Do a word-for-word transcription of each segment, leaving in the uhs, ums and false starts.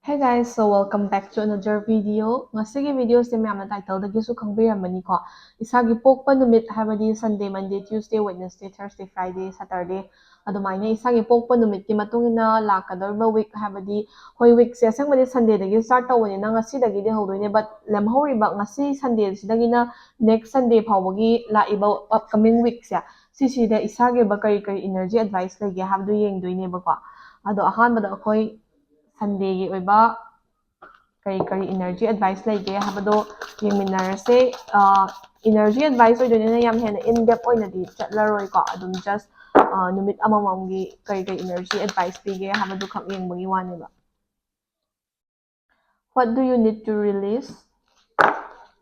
Hey guys, so welcome back to another video. ꯉꯁꯤꯒꯤ videoꯁꯦ ꯃꯌꯥꯝꯅ titleꯗꯒꯤꯁꯨ ꯈꯪꯕꯤꯔꯝꯃꯅꯤꯀꯣ, ꯏꯁꯥꯒꯤ ꯄꯣꯛꯄ ꯅꯨꯃꯤꯠ, ꯍꯥꯏꯕꯗꯤ Sunday, Monday, Tuesday, Wednesday, Thursday, Friday, Saturday, ꯑꯗꯨꯃꯥꯏꯅ ꯏꯁꯥꯒꯤ ꯄꯣꯛꯄ ꯅꯨꯃꯤꯠꯀꯤ ꯃꯇꯨꯡ ꯏꯟꯅ ꯂꯥꯛꯀꯗꯧꯔꯤꯕ week, ꯍꯥꯏꯕꯗꯤ ꯍꯣꯏ, weekꯁꯦ ꯑꯁꯦꯡꯕꯗꯤ Sundayꯗꯒꯤ start ꯇꯧꯕꯅꯤꯅ ꯉꯁꯤꯗꯒꯤꯗꯤ ꯍꯧꯗꯣꯏꯅꯦ, but ꯂꯦꯝꯍꯧꯔꯤꯕ ꯉꯁꯤ Sundayꯁꯤꯗꯒꯤꯅ next Sunday ꯐꯥꯎꯕꯒꯤ ꯂꯥꯛꯏꯕ upcoming weekꯁꯦ, ꯁꯤꯁꯤꯗ ꯏꯁꯥꯒꯤ ꯑꯣꯏꯕ ꯀꯔꯤ ꯀꯔꯤ energy advice ꯂꯩꯒꯦ ꯍꯥꯏꯕꯗꯨ ꯌꯦꯡꯗꯣꯏꯅꯦꯕꯀꯣ꯫ ꯑꯗꯣ ꯑꯍꯥꯟꯕꯗ ꯑꯩꯈꯣꯏ Sundayꯒꯤ ꯑꯣꯏꯕ ꯀꯔꯤ ꯀꯔꯤ energy advice ꯂꯩꯒꯦ ꯍꯥꯏꯕꯗꯣ ꯌꯦꯡꯃꯤꯟꯅꯔꯁꯦ꯫ ꯑ, energy advice ꯑꯣꯏꯗꯣꯏꯅꯤꯅ ꯌꯥꯝ ꯍꯦꯟꯅ in depth ꯑꯣꯏꯅꯗꯤ ꯆꯠꯂꯔꯣꯏꯀꯣ, ꯑꯗꯨꯝ just, ꯑ, ꯅꯨꯃꯤꯠ ꯑꯃꯃꯝꯒꯤ ꯀꯔꯤ ꯀꯔꯤ energy advice ꯄꯤꯒꯦ ꯍꯥꯏꯕꯗꯨꯈꯛ ꯌꯦꯡꯕꯒꯤ ꯋꯥꯅꯦꯕ꯫ What do you need to release?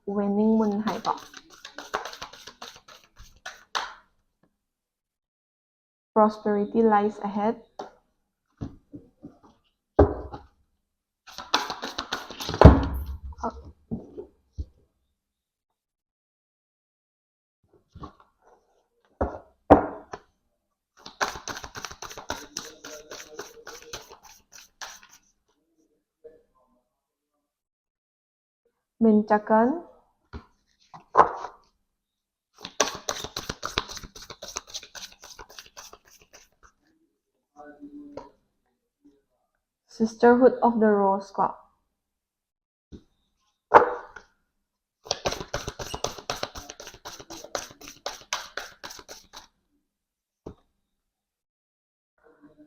Waning moon ꯍꯥꯏꯀꯣ꯫ Prosperity lies ahead. Minchakan. Sisterhood of the Rose ꯀꯣ꯫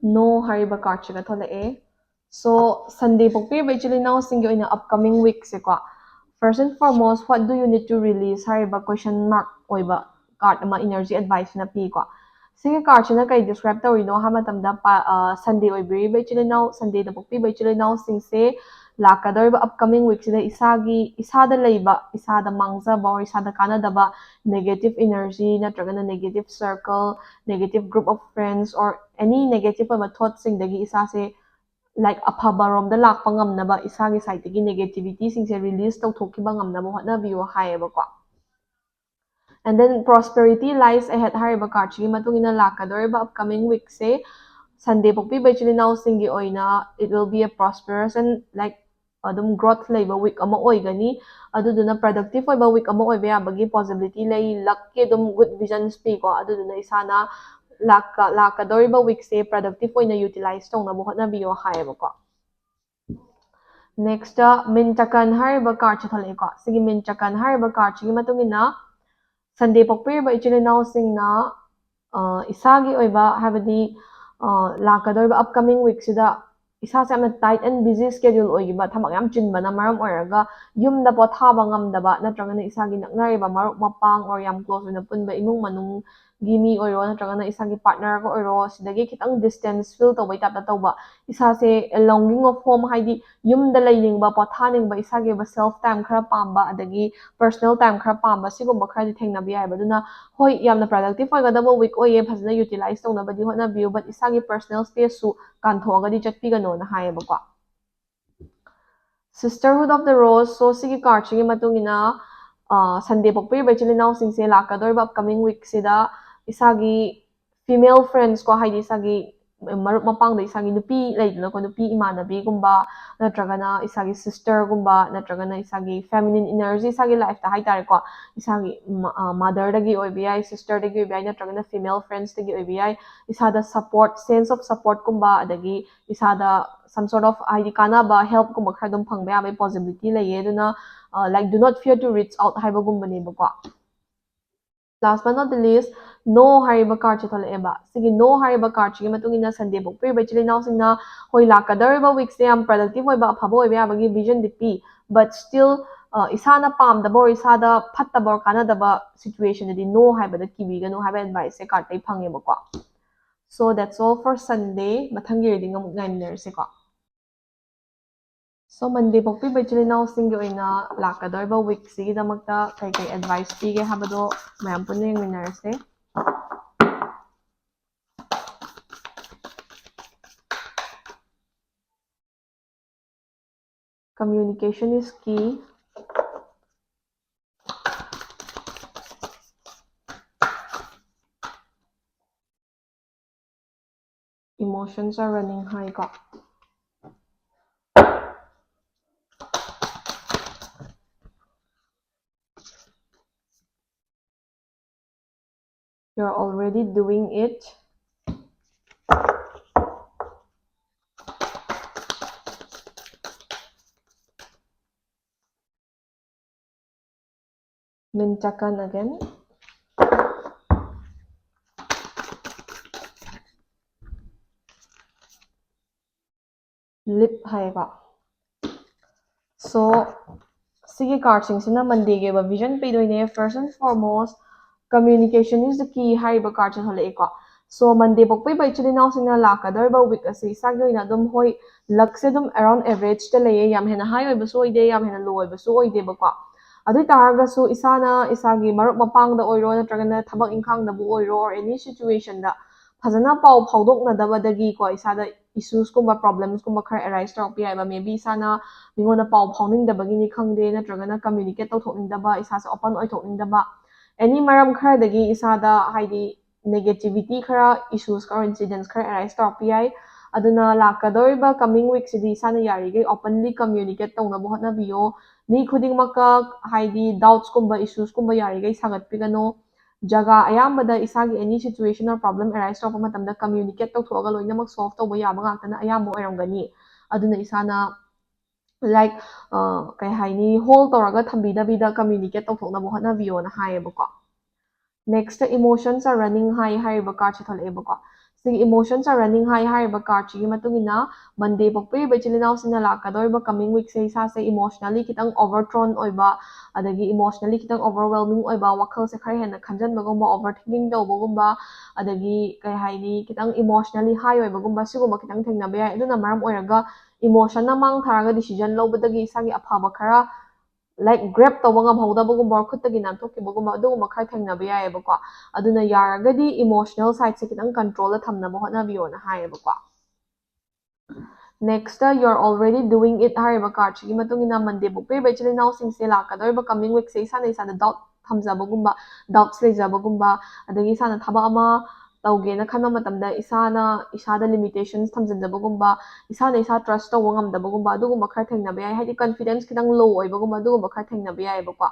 No ꯍꯥꯏꯔꯤꯕ cardꯁꯤꯒ ꯊꯣꯛꯂꯛꯑꯦ꯫ So, Sunday ꯄꯣꯛꯄꯤꯔꯤꯕ ꯏꯆꯤꯜ ꯏꯅꯥꯎꯁꯤꯡꯒꯤ ꯑꯣꯏꯅ upcoming weekꯁꯦꯀꯣ, first and foremost, what do you need to release ꯍꯥꯏꯔꯤꯕ question mark ꯑꯣꯏꯕ card ꯑꯃ energy adviceꯁꯤꯅ ꯄꯤꯀꯣ꯫ ꯁꯤꯒꯤ cardꯁꯤꯅ ꯀꯔꯤ describe ꯇꯧꯔꯤꯅꯣ ꯍꯥꯏꯕ ꯃꯇꯝꯗ, ꯄꯥ-, ꯑ, Sunday ꯑꯣꯏꯕꯤꯔꯤꯕ ꯏꯆꯤꯜ ꯏꯅꯥꯎ, Sundayꯗ ꯄꯣꯛꯄꯤꯕ ꯏꯆꯤꯜ ꯏꯅꯥꯎꯁꯤꯡꯁꯦ ꯂꯥꯛꯀꯗꯧꯔꯤꯕ upcoming weekꯁꯤꯗ ꯏꯁꯥꯒꯤ, ꯏꯁꯥꯗ ꯂꯩꯕ, ꯏꯁꯥꯗ ꯃꯥꯡꯖꯕ or ꯏꯁꯥꯗ ꯀꯥꯟꯅꯗꯕ negative energy ꯅꯠꯇ꯭ꯔꯒꯅ negative circle, negative group of friends or any negative ꯑꯣꯏꯕ thoughtꯁꯤꯡꯗꯒꯤ ꯏꯁꯥꯁꯦ, like, ꯑꯐꯕꯔꯣꯝꯗ ꯂꯥꯛꯄ ꯉꯝꯅꯕ, ꯏꯁꯥꯒꯤ sideꯇꯒꯤ negativityꯁꯤꯡꯁꯦ release ꯇꯧꯊꯣꯛꯈꯤꯕ ꯉꯝꯅꯕ ꯍꯣꯠꯅꯕꯤꯌꯨ ꯍꯥꯏꯌꯦꯕꯀꯣ꯫ And then prosperity lies ahead ꯍꯥꯏꯔꯤꯕ cardꯁꯤꯒꯤ ꯃꯇꯨꯡ ꯏꯟꯅ ꯂꯥꯛꯀꯗꯧꯔꯤꯕ upcoming weekꯁꯦ Sunday ꯄꯣꯛꯄꯤꯕ ꯏꯆꯤꯜ ꯏꯅꯥꯎꯁꯤꯡꯒꯤ ꯑꯣꯏꯅ it will be a prosperous and like ꯑꯗꯨꯝ growth ꯂꯩꯕ week ꯑꯃ ꯑꯣꯏꯒꯅꯤ꯫ ꯑꯗꯨꯗꯨꯅ productive ꯑꯣꯏꯕ week ꯑꯃ ꯑꯣꯏꯕ ꯌꯥꯕꯒꯤ possibility ꯂꯩ꯫ Luckꯀꯤ ꯑꯗꯨꯝ good visions ꯄꯤꯀꯣ꯫ ꯑꯗꯨꯗꯨꯅ ꯏꯁꯥꯅ ꯂꯥꯛꯀ ꯂꯥꯛꯀꯗꯧꯔꯤꯕ weekꯁꯦ productive ꯑꯣꯏꯅ utilize ꯇꯧꯅꯕ ꯍꯣꯠꯅꯕꯤꯌꯣ ꯍꯥꯏꯌꯦꯕꯀꯣ꯫ Next ꯃꯤꯟ ꯆꯀꯟ ꯍꯥꯏꯔꯤꯕ cardꯁꯦ ꯊꯣꯛꯂꯛꯑꯦꯀꯣ꯫ ꯁꯤꯒꯤ ꯃꯤꯟ ꯆꯀꯟ ꯍꯥꯏꯔꯤꯕ cardꯁꯤꯒꯤ ꯃꯇꯨꯡ ꯏꯟꯅ Sunday ꯄꯣꯛꯄꯤꯔꯤꯕ ꯏꯆꯤꯜ ꯏꯅꯥꯎꯁꯤꯡꯅ ꯏꯁꯥꯒꯤ ꯑꯣꯏꯕ ꯍꯥꯏꯕꯗꯤ ꯂꯥꯛꯀꯗꯧꯔꯤꯕ upcoming weekꯁꯤꯗ ꯏꯁꯥꯁꯦ ꯌꯥꯝꯅ tight and busy schedule ꯑꯣꯏꯈꯤꯕ, ꯊꯕꯛ ꯌꯥꯝ ꯆꯤꯟꯕꯅ ꯃꯔꯝ ꯑꯣꯏꯔꯒ ꯌꯨꯝꯗ ꯄꯣꯊꯥꯕ ꯉꯝꯗꯕ, ꯅꯠꯇ꯭ꯔꯒꯅ ꯏꯁꯥꯒꯤ ꯅꯛꯅꯔꯤꯕ ꯃꯔꯨꯞ ꯃꯄꯥꯡ or ꯌꯥꯝ close ꯑꯣꯏꯅ ꯄꯨꯟꯕ ꯏꯃꯨꯡ ꯃꯅꯨꯡꯒꯤ ꯃꯤ ꯑꯣꯏꯔꯣ, ꯅꯠꯇ꯭ꯔꯒꯅ ꯏꯁꯥꯒꯤ partnerꯒ ꯑꯣꯏꯔꯣ, ꯁꯤꯗꯒꯤ ꯈꯤꯇꯪ distance feel ꯇꯧꯕꯩ typeꯇ ꯇꯧꯕ, ꯏꯁꯥꯁꯦ longing of home ꯍꯥꯏꯗꯤ ꯌꯨꯝꯗ ꯂꯩꯅꯤꯡꯕ, ꯄꯣꯊꯥꯅꯤꯡꯕ, ꯏꯁꯥꯒꯤ ꯑꯣꯏꯕ self time ꯈꯔ ꯄꯥꯝꯕ, ꯑꯗꯒꯤ personal time ꯈꯔ ꯄꯥꯝꯕ, ꯁꯤꯒꯨꯝꯕ ꯈꯔꯗꯤ ꯊꯦꯡꯅꯕ ꯌꯥꯏꯑꯕ꯫ ꯑꯗꯨꯅ ꯍꯣꯏ, ꯌꯥꯝꯅ productive ꯑꯣꯏꯒꯗꯕ week ꯑꯣꯏꯌꯦ, ꯐꯖꯅ utilize ꯇꯧꯅꯕꯗꯤ ꯍꯣꯠꯅꯕꯤꯌꯨ, but ꯏꯁꯥꯒꯤ personal spaceꯁꯨ ꯀꯥꯟꯊꯣꯛꯑꯒꯗꯤ ꯆꯠꯄꯤꯒꯅꯣꯅ ꯍꯥꯏꯌꯦꯕꯀꯣ꯫ Sisterhood of the Rose, so ꯁꯤꯒꯤ cardꯁꯤꯒꯤ ꯃꯇꯨꯡ ꯏꯟꯅ Sunday ꯄꯣꯛꯄꯤꯔꯤꯕ ꯏꯆꯤꯜ ꯏꯅꯥꯎꯁꯤꯡꯁꯦ ꯂꯥꯛꯀꯗꯧꯔꯤꯕ upcoming weekꯁꯤꯗ ꯏꯁꯥꯒꯤ female friends ꯀꯣ, ꯍꯥꯏꯗꯤ ꯏꯁꯥꯒꯤ ꯃꯔꯨꯞ ꯃꯄꯥꯡꯗ ꯏꯁꯥꯒꯤ ꯅꯨꯄꯤ ꯂꯩꯗꯅꯀꯣ, ꯅꯨꯄꯤ ꯏꯃꯥꯟꯅꯕꯤꯒꯨꯝꯕ, ꯅꯠꯇ꯭ꯔꯒꯅ ꯏꯁꯥꯒꯤ sisterꯒꯨꯝꯕ, ꯅꯠꯇ꯭ꯔꯒꯅ ꯏꯁꯥꯒꯤ feminine energy, ꯏꯁꯥꯒꯤ lifeꯇ ꯍꯥꯏꯇꯥꯔꯦꯀꯣ, ꯏꯁꯥꯒꯤ motherꯗꯒꯤ ꯑꯣꯏꯕ ꯌꯥꯏ, sisterꯗꯒꯤ ꯑꯣꯏꯕ ꯌꯥꯏ, ꯅꯠꯇ꯭ꯔꯒꯅ female friendsꯗꯒꯤ ꯑꯣꯏꯕ ꯌꯥꯏ, ꯏꯁꯥꯗ support, sense of supportꯀꯨꯝꯕ, ꯑꯗꯒꯤ ꯏꯁꯥꯗ some sort of ꯍꯥꯏꯗꯤ ꯀꯥꯟꯅꯕ helpꯀꯨꯝꯕ ꯈꯔ ꯑꯗꯨꯝ ꯐꯪꯕ ꯌꯥꯕꯒꯤ possibility ꯂꯩꯌꯦ꯫ ꯑꯗꯨꯅ like do not fear to reach out ꯍꯥꯏꯕꯒꯨꯝꯕꯅꯦꯕꯀꯣ꯫ Last but not the least, No ꯍꯥꯏꯔꯤꯕ cardꯁꯦ ꯊꯣꯛꯂꯛꯑꯦꯕ꯫ ꯁꯤꯒꯤ No ꯍꯥꯏꯔꯤꯕ cardꯁꯤꯒꯤ ꯃꯇꯨꯡ ꯏꯟꯅ Sunday ꯄꯣꯛꯄꯤꯔꯤꯕ ꯏꯆꯤꯜ ꯏꯅꯥꯎꯁꯤꯡꯅ ꯍꯣꯏ, ꯂꯥꯛꯀꯗꯧꯔꯤꯕ weekꯁꯦ ꯌꯥꯝ productive ꯑꯣꯏꯕ, ꯑꯐꯕ ꯑꯣꯏꯕ ꯌꯥꯕꯒꯤ visionꯗꯤ ꯄꯤ, but still ꯏꯁꯥꯅ ꯄꯥꯝꯗꯕ or ꯏꯁꯥꯗ ꯐꯠꯇꯕ or ꯀꯥꯟꯅꯗꯕ situationꯗꯗꯤ No ꯍꯥꯏꯕꯗ ꯀꯤꯕꯤꯒꯅꯨ ꯍꯥꯏꯕ adviceꯁꯦ cardꯇꯩ ꯐꯪꯉꯦꯕꯀꯣ꯫ So that's all for Sunday. ꯃꯊꯪꯒꯤ reading ꯑꯃꯨꯛ ꯉꯥꯏꯃꯤꯟꯅꯔꯁꯦꯀꯣ꯫ So Monday ꯄꯣꯛꯄꯤꯕ ꯏꯆꯤꯜ ꯏꯅꯥꯎꯁꯤꯡꯒꯤ ꯑꯣꯏꯅ ꯂꯥꯛꯀꯗꯧꯔꯤꯕ weekꯁꯤꯒꯤꯗꯃꯛꯇ ꯀꯩ ꯀꯩ advice ꯄꯤꯒꯦ ꯍꯥꯏꯕꯗꯣ ꯃꯌꯥꯝ ꯄꯨꯟꯅ ꯌꯦꯡꯃꯤꯟꯅꯔꯁꯦ꯫ Communication is key. Emotions are running high ꯀꯣ꯫ You're already doing it. Mintakan again. Leap ꯍꯥꯏꯌꯦꯀꯣ꯫ So ꯁꯤꯒꯤ cardꯁꯤꯡꯁꯤꯅ Mondayꯒꯤ ꯑꯣꯏꯕ vision ꯄꯤꯗꯣꯏꯅꯦ꯫ First and foremost, communication is the key ꯍꯥꯏꯔꯤꯕ cardꯁꯦ ꯊꯣꯛꯂꯛꯑꯦꯀꯣ꯫ So Monday ꯄꯣꯛꯄꯤꯕ ꯏꯆꯤꯜ ꯏꯅꯥꯎꯁꯤꯡꯅ ꯂꯥꯛꯀꯗꯧꯔꯤꯕ week ꯑꯁꯤ ꯏꯁꯥꯒꯤ ꯑꯣꯏꯅ ꯑꯗꯨꯝ, ꯍꯣꯏ, luckꯁꯦ ꯑꯗꯨꯝ around averageꯇ ꯂꯩꯌꯦ, ꯌꯥꯝ ꯍꯦꯟꯅ high ꯑꯣꯏꯕꯁꯨ ꯑꯣꯏꯗꯦ, ꯌꯥꯝ ꯍꯦꯟꯅ low ꯑꯣꯏꯕꯁꯨ ꯑꯣꯏꯗꯦꯕꯀꯣ꯫ ꯑꯗꯨ ꯑꯣꯏ ꯇꯥꯔꯒꯁꯨ ꯏꯁꯥꯅ ꯏꯁꯥꯒꯤ ꯃꯔꯨꯞ ꯃꯄꯥꯡꯗ ꯑꯣꯏꯔꯣ, ꯅꯠꯇ꯭ꯔꯒꯅ ꯊꯕꯛ ꯏꯪꯈꯥꯡꯗꯕꯨ ꯑꯣꯏꯔꯣ, or any situationꯗ ꯐꯖꯅ ꯄꯥꯎ ꯐꯥꯎꯗꯣꯛꯅꯗꯕꯗꯒꯤꯀꯣ ꯏꯁꯥꯗ issuesꯀꯨꯝꯕ problemsꯀꯨꯝꯕ ꯈꯔ arise ꯇꯧꯔꯛꯄ ꯌꯥꯏꯕ꯫ Maybe ꯏꯁꯥꯅ ꯃꯤꯉꯣꯟꯗ ꯄꯥꯎ ꯐꯥꯎꯅꯤꯡꯗꯕꯒꯤꯅꯤ ꯈꯪꯗꯦ, ꯅꯠꯇ꯭ꯔꯒꯅ communicate ꯇꯧꯊꯣꯛꯅꯤꯡꯗꯕ, ꯏꯁꯥꯁꯦ open ꯑꯣꯏꯊꯣꯛꯅꯤꯡꯗꯕ, any ꯃꯔꯝ ꯈꯔꯗꯒꯤ ꯏꯁꯥꯗ ꯍꯥꯏꯗꯤ negativity ꯈꯔ, issues ꯈꯔ, incidents ꯈꯔ arise ꯇꯧꯔꯛꯄ ꯌꯥꯏ꯫ ꯑꯗꯨꯅ ꯂꯥꯛꯀꯗꯧꯔꯤꯕ coming weekꯁꯤꯗꯤ ꯏꯁꯥꯅ ꯌꯥꯔꯤꯈꯩ openly communicate ꯇꯧꯅꯕ ꯍꯣꯠꯅꯕꯤꯌꯣ꯫ ꯃꯤ ꯈꯨꯗꯤꯡꯃꯛꯀ ꯍꯥꯏꯗꯤ doubtsꯀꯨꯝꯕ, issuesꯀꯨꯝꯕ ꯌꯥꯔꯤꯈꯩ ꯁꯥꯒꯠꯄꯤꯒꯅꯨ꯫ ꯖꯒꯥ ꯑꯌꯥꯝꯕꯗ ꯏꯁꯥꯒꯤ any situation or problem arise ꯇꯧꯔꯛꯄ ꯃꯇꯝꯗ communicate ꯇꯧꯊꯣꯛꯑꯒ ꯂꯣꯏꯅꯃꯛ solve ꯇꯧꯕ ꯌꯥꯕ ꯉꯥꯛꯇꯅ ꯑꯌꯥꯝꯕ ꯑꯣꯏꯔꯝꯒꯅꯤ꯫ ꯑꯗꯨꯅ ꯏꯁꯥꯅ, like, ꯑ, ꯀꯩ ꯍꯥꯏꯅꯤ, hold ꯇꯧꯔꯒ ꯊꯝꯕꯤꯗꯕꯤꯗ communicate ꯇꯧꯊꯣꯛꯅꯕ ꯍꯣꯠꯅꯕꯤꯌꯣꯅ ꯍꯥꯏꯌꯦꯕꯀꯣ꯫ Next, emotions are running high ꯍꯥꯏꯔꯤꯕ cardꯁꯦ ꯊꯣꯛꯂꯛꯑꯦꯕꯀꯣ꯫ ꯁꯤꯒꯤ emotions are running high ꯍꯥꯏꯔꯤꯕ cardꯁꯤꯒꯤ ꯃꯇꯨꯡ ꯏꯟꯅ Monday ꯄꯣꯛꯄꯤꯔꯤꯕ ꯏꯆꯤꯜ ꯏꯅꯥꯎꯁꯤꯡꯅ ꯂꯥꯛꯀꯗꯧꯔꯤꯕ coming weekꯁꯦ ꯏꯁꯥꯁꯦ emotionally ꯈꯤꯇꯪ overthrown ꯑꯣꯏꯕ, ꯑꯗꯒꯤ emotionally ꯈꯤꯇꯪ overwhelming ꯑꯣꯏꯕ, ꯋꯥꯈꯜꯁꯦ ꯈꯔ ꯍꯦꯟꯅ ꯈꯟꯖꯟꯕꯒꯨꯝꯕ, overthinking ꯇꯧꯕꯒꯨꯝꯕ, ꯑꯗꯒꯤ ꯀꯩ ꯍꯥꯏꯅꯤ, ꯈꯤꯇꯪ emotionally high ꯑꯣꯏꯕꯒꯨꯝꯕ, ꯁꯤꯒꯨꯝꯕ ꯈꯤꯇꯪ ꯊꯦꯡꯅꯕ ꯌꯥꯏ꯫ ꯑꯗꯨꯅ ꯃꯔꯝ ꯑꯣꯏꯔꯒ emotionꯅ ꯃꯥꯡ ꯊꯥꯔꯒ decision ꯂꯧꯕꯗꯒꯤ ꯏꯁꯥꯒꯤ ꯑꯐꯕ ꯈꯔ, like, grab ꯇꯧꯕ ꯉꯝꯍꯧꯗꯕꯒꯨꯝꯕ, or ꯈꯨꯠꯇꯒꯤ ꯅꯥꯟꯊꯣꯛꯈꯤꯕꯒꯨꯝꯕ, ꯑꯗꯨꯒꯨꯝꯕ ꯈꯔ ꯊꯦꯡꯅꯕ ꯌꯥꯏꯑꯕꯀꯣ꯫ ꯑꯗꯨꯅ ꯌꯥꯔꯒꯗꯤ emotional sideꯁꯦ ꯈꯤꯇꯪ controlꯗ ꯊꯝꯅꯕ ꯍꯣꯠꯅꯕꯤꯌꯣꯅ ꯍꯥꯏꯌꯦꯕꯀꯣ꯫ Next, you're already doing it ꯍꯥꯏꯔꯤꯕ cardꯁꯤꯒꯤ ꯃꯇꯨꯡ ꯏꯟꯅ Monday ꯄꯣꯛꯄꯤꯔꯤꯕ ꯏꯆꯤꯜ ꯏꯅꯥꯎꯁꯤꯡꯁꯦ ꯂꯥꯛꯀꯗꯧꯔꯤꯕ coming weekꯁꯦ ꯏꯁꯥꯅ ꯏꯁꯥꯗ doubt ꯊꯝꯖꯕꯒꯨꯝꯕ, doubts ꯂꯩꯖꯕꯒꯨꯝꯕ, ꯑꯗꯒꯤ ꯏꯁꯥꯅ ꯊꯕꯛ ꯑꯃ ꯇꯧꯒꯦꯅ ꯈꯟꯕ ꯃꯇꯝꯗ ꯏꯁꯥꯅ ꯏꯁꯥꯗ limitations ꯊꯝꯖꯤꯟꯖꯕꯒꯨꯝꯕ, ꯏꯁꯥꯅ ꯏꯁꯥ trust ꯇꯧꯕ ꯉꯝꯗꯕꯒꯨꯝꯕ, ꯑꯗꯨꯒꯨꯝꯕ ꯈꯔ ꯊꯦꯡꯅꯕ ꯌꯥꯏ꯫ ꯍꯥꯏꯗꯤ confidence ꯈꯤꯇꯪ low ꯑꯣꯏꯕꯒꯨꯝꯕ, ꯑꯗꯨꯒꯨꯝꯕ ꯈꯔ ꯊꯦꯡꯅꯕ ꯌꯥꯏꯑꯕꯀꯣ꯫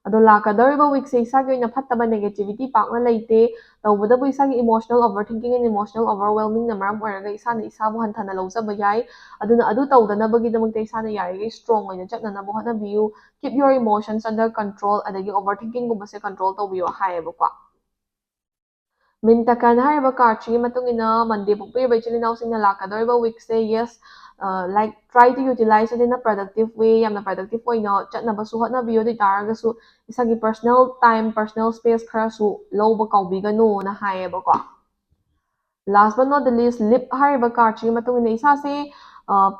ꯑꯗꯣ ꯂꯥꯛꯀꯗꯧꯔꯤꯕ weekꯁꯦ ꯏꯁꯥꯒꯤ ꯑꯣꯏꯅ ꯐꯠꯇꯕ negativity ꯄꯥꯛꯅ ꯂꯩꯇꯦ꯫ ꯇꯧꯕꯇꯕꯨ ꯏꯁꯥꯒꯤ emotional overthinking and emotional overwhelmingꯅ ꯃꯔꯝ ꯑꯣꯏꯔꯒ ꯏꯁꯥꯅ ꯏꯁꯥꯕꯨ ꯍꯟꯊꯅ ꯂꯧꯖꯕ ꯌꯥꯏ꯫ ꯑꯗꯨꯅ ꯑꯗꯨ ꯇꯧꯗꯅꯕꯒꯤꯗꯃꯛꯇ ꯏꯁꯥꯅ ꯌꯥꯔꯤꯈꯩ strong ꯑꯣꯏꯅ ꯆꯠꯅꯅꯕ ꯍꯣꯠꯅꯕꯤꯌꯨ꯫ Keep your emotions under control, ꯑꯗꯒꯤ overthinkingꯒꯨꯝꯕꯁꯦ control ꯇꯧꯕꯤꯌꯣ ꯍꯥꯏꯌꯦꯕꯀꯣ꯫ ꯃꯤꯟꯇꯀꯟ ꯍꯥꯏꯔꯤꯕ cardꯁꯤꯒꯤ ꯃꯇꯨꯡ ꯏꯟꯅ Monday ꯄꯣꯛꯄꯤꯔꯤꯕ ꯏꯆꯤꯜ ꯏꯅꯥꯎꯁꯤꯡꯅ ꯂꯥꯛꯀꯗꯧꯔꯤꯕ weekꯁꯦ, yes, uh, like, try to utilize it in a productive way, ꯌꯥꯝꯅ productive ꯑꯣꯏꯅ ꯆꯠꯅꯕꯁꯨ ꯍꯣꯠꯅꯕꯤꯌꯨ꯫ ꯑꯗꯨ ꯑꯣꯏ ꯇꯥꯔꯒꯁꯨ ꯏꯁꯥꯒꯤ personal time, personal space ꯈꯔꯁꯨ ꯂꯧꯕ ꯀꯥꯎꯕꯤꯒꯅꯨꯅ ꯍꯥꯏꯌꯦꯕꯀꯣ꯫ Last but not the least, Leap ꯍꯥꯏꯔꯤꯕ cardꯁꯤꯒꯤ ꯃꯇꯨꯡ ꯏꯟꯅ ꯏꯁꯥꯁꯦ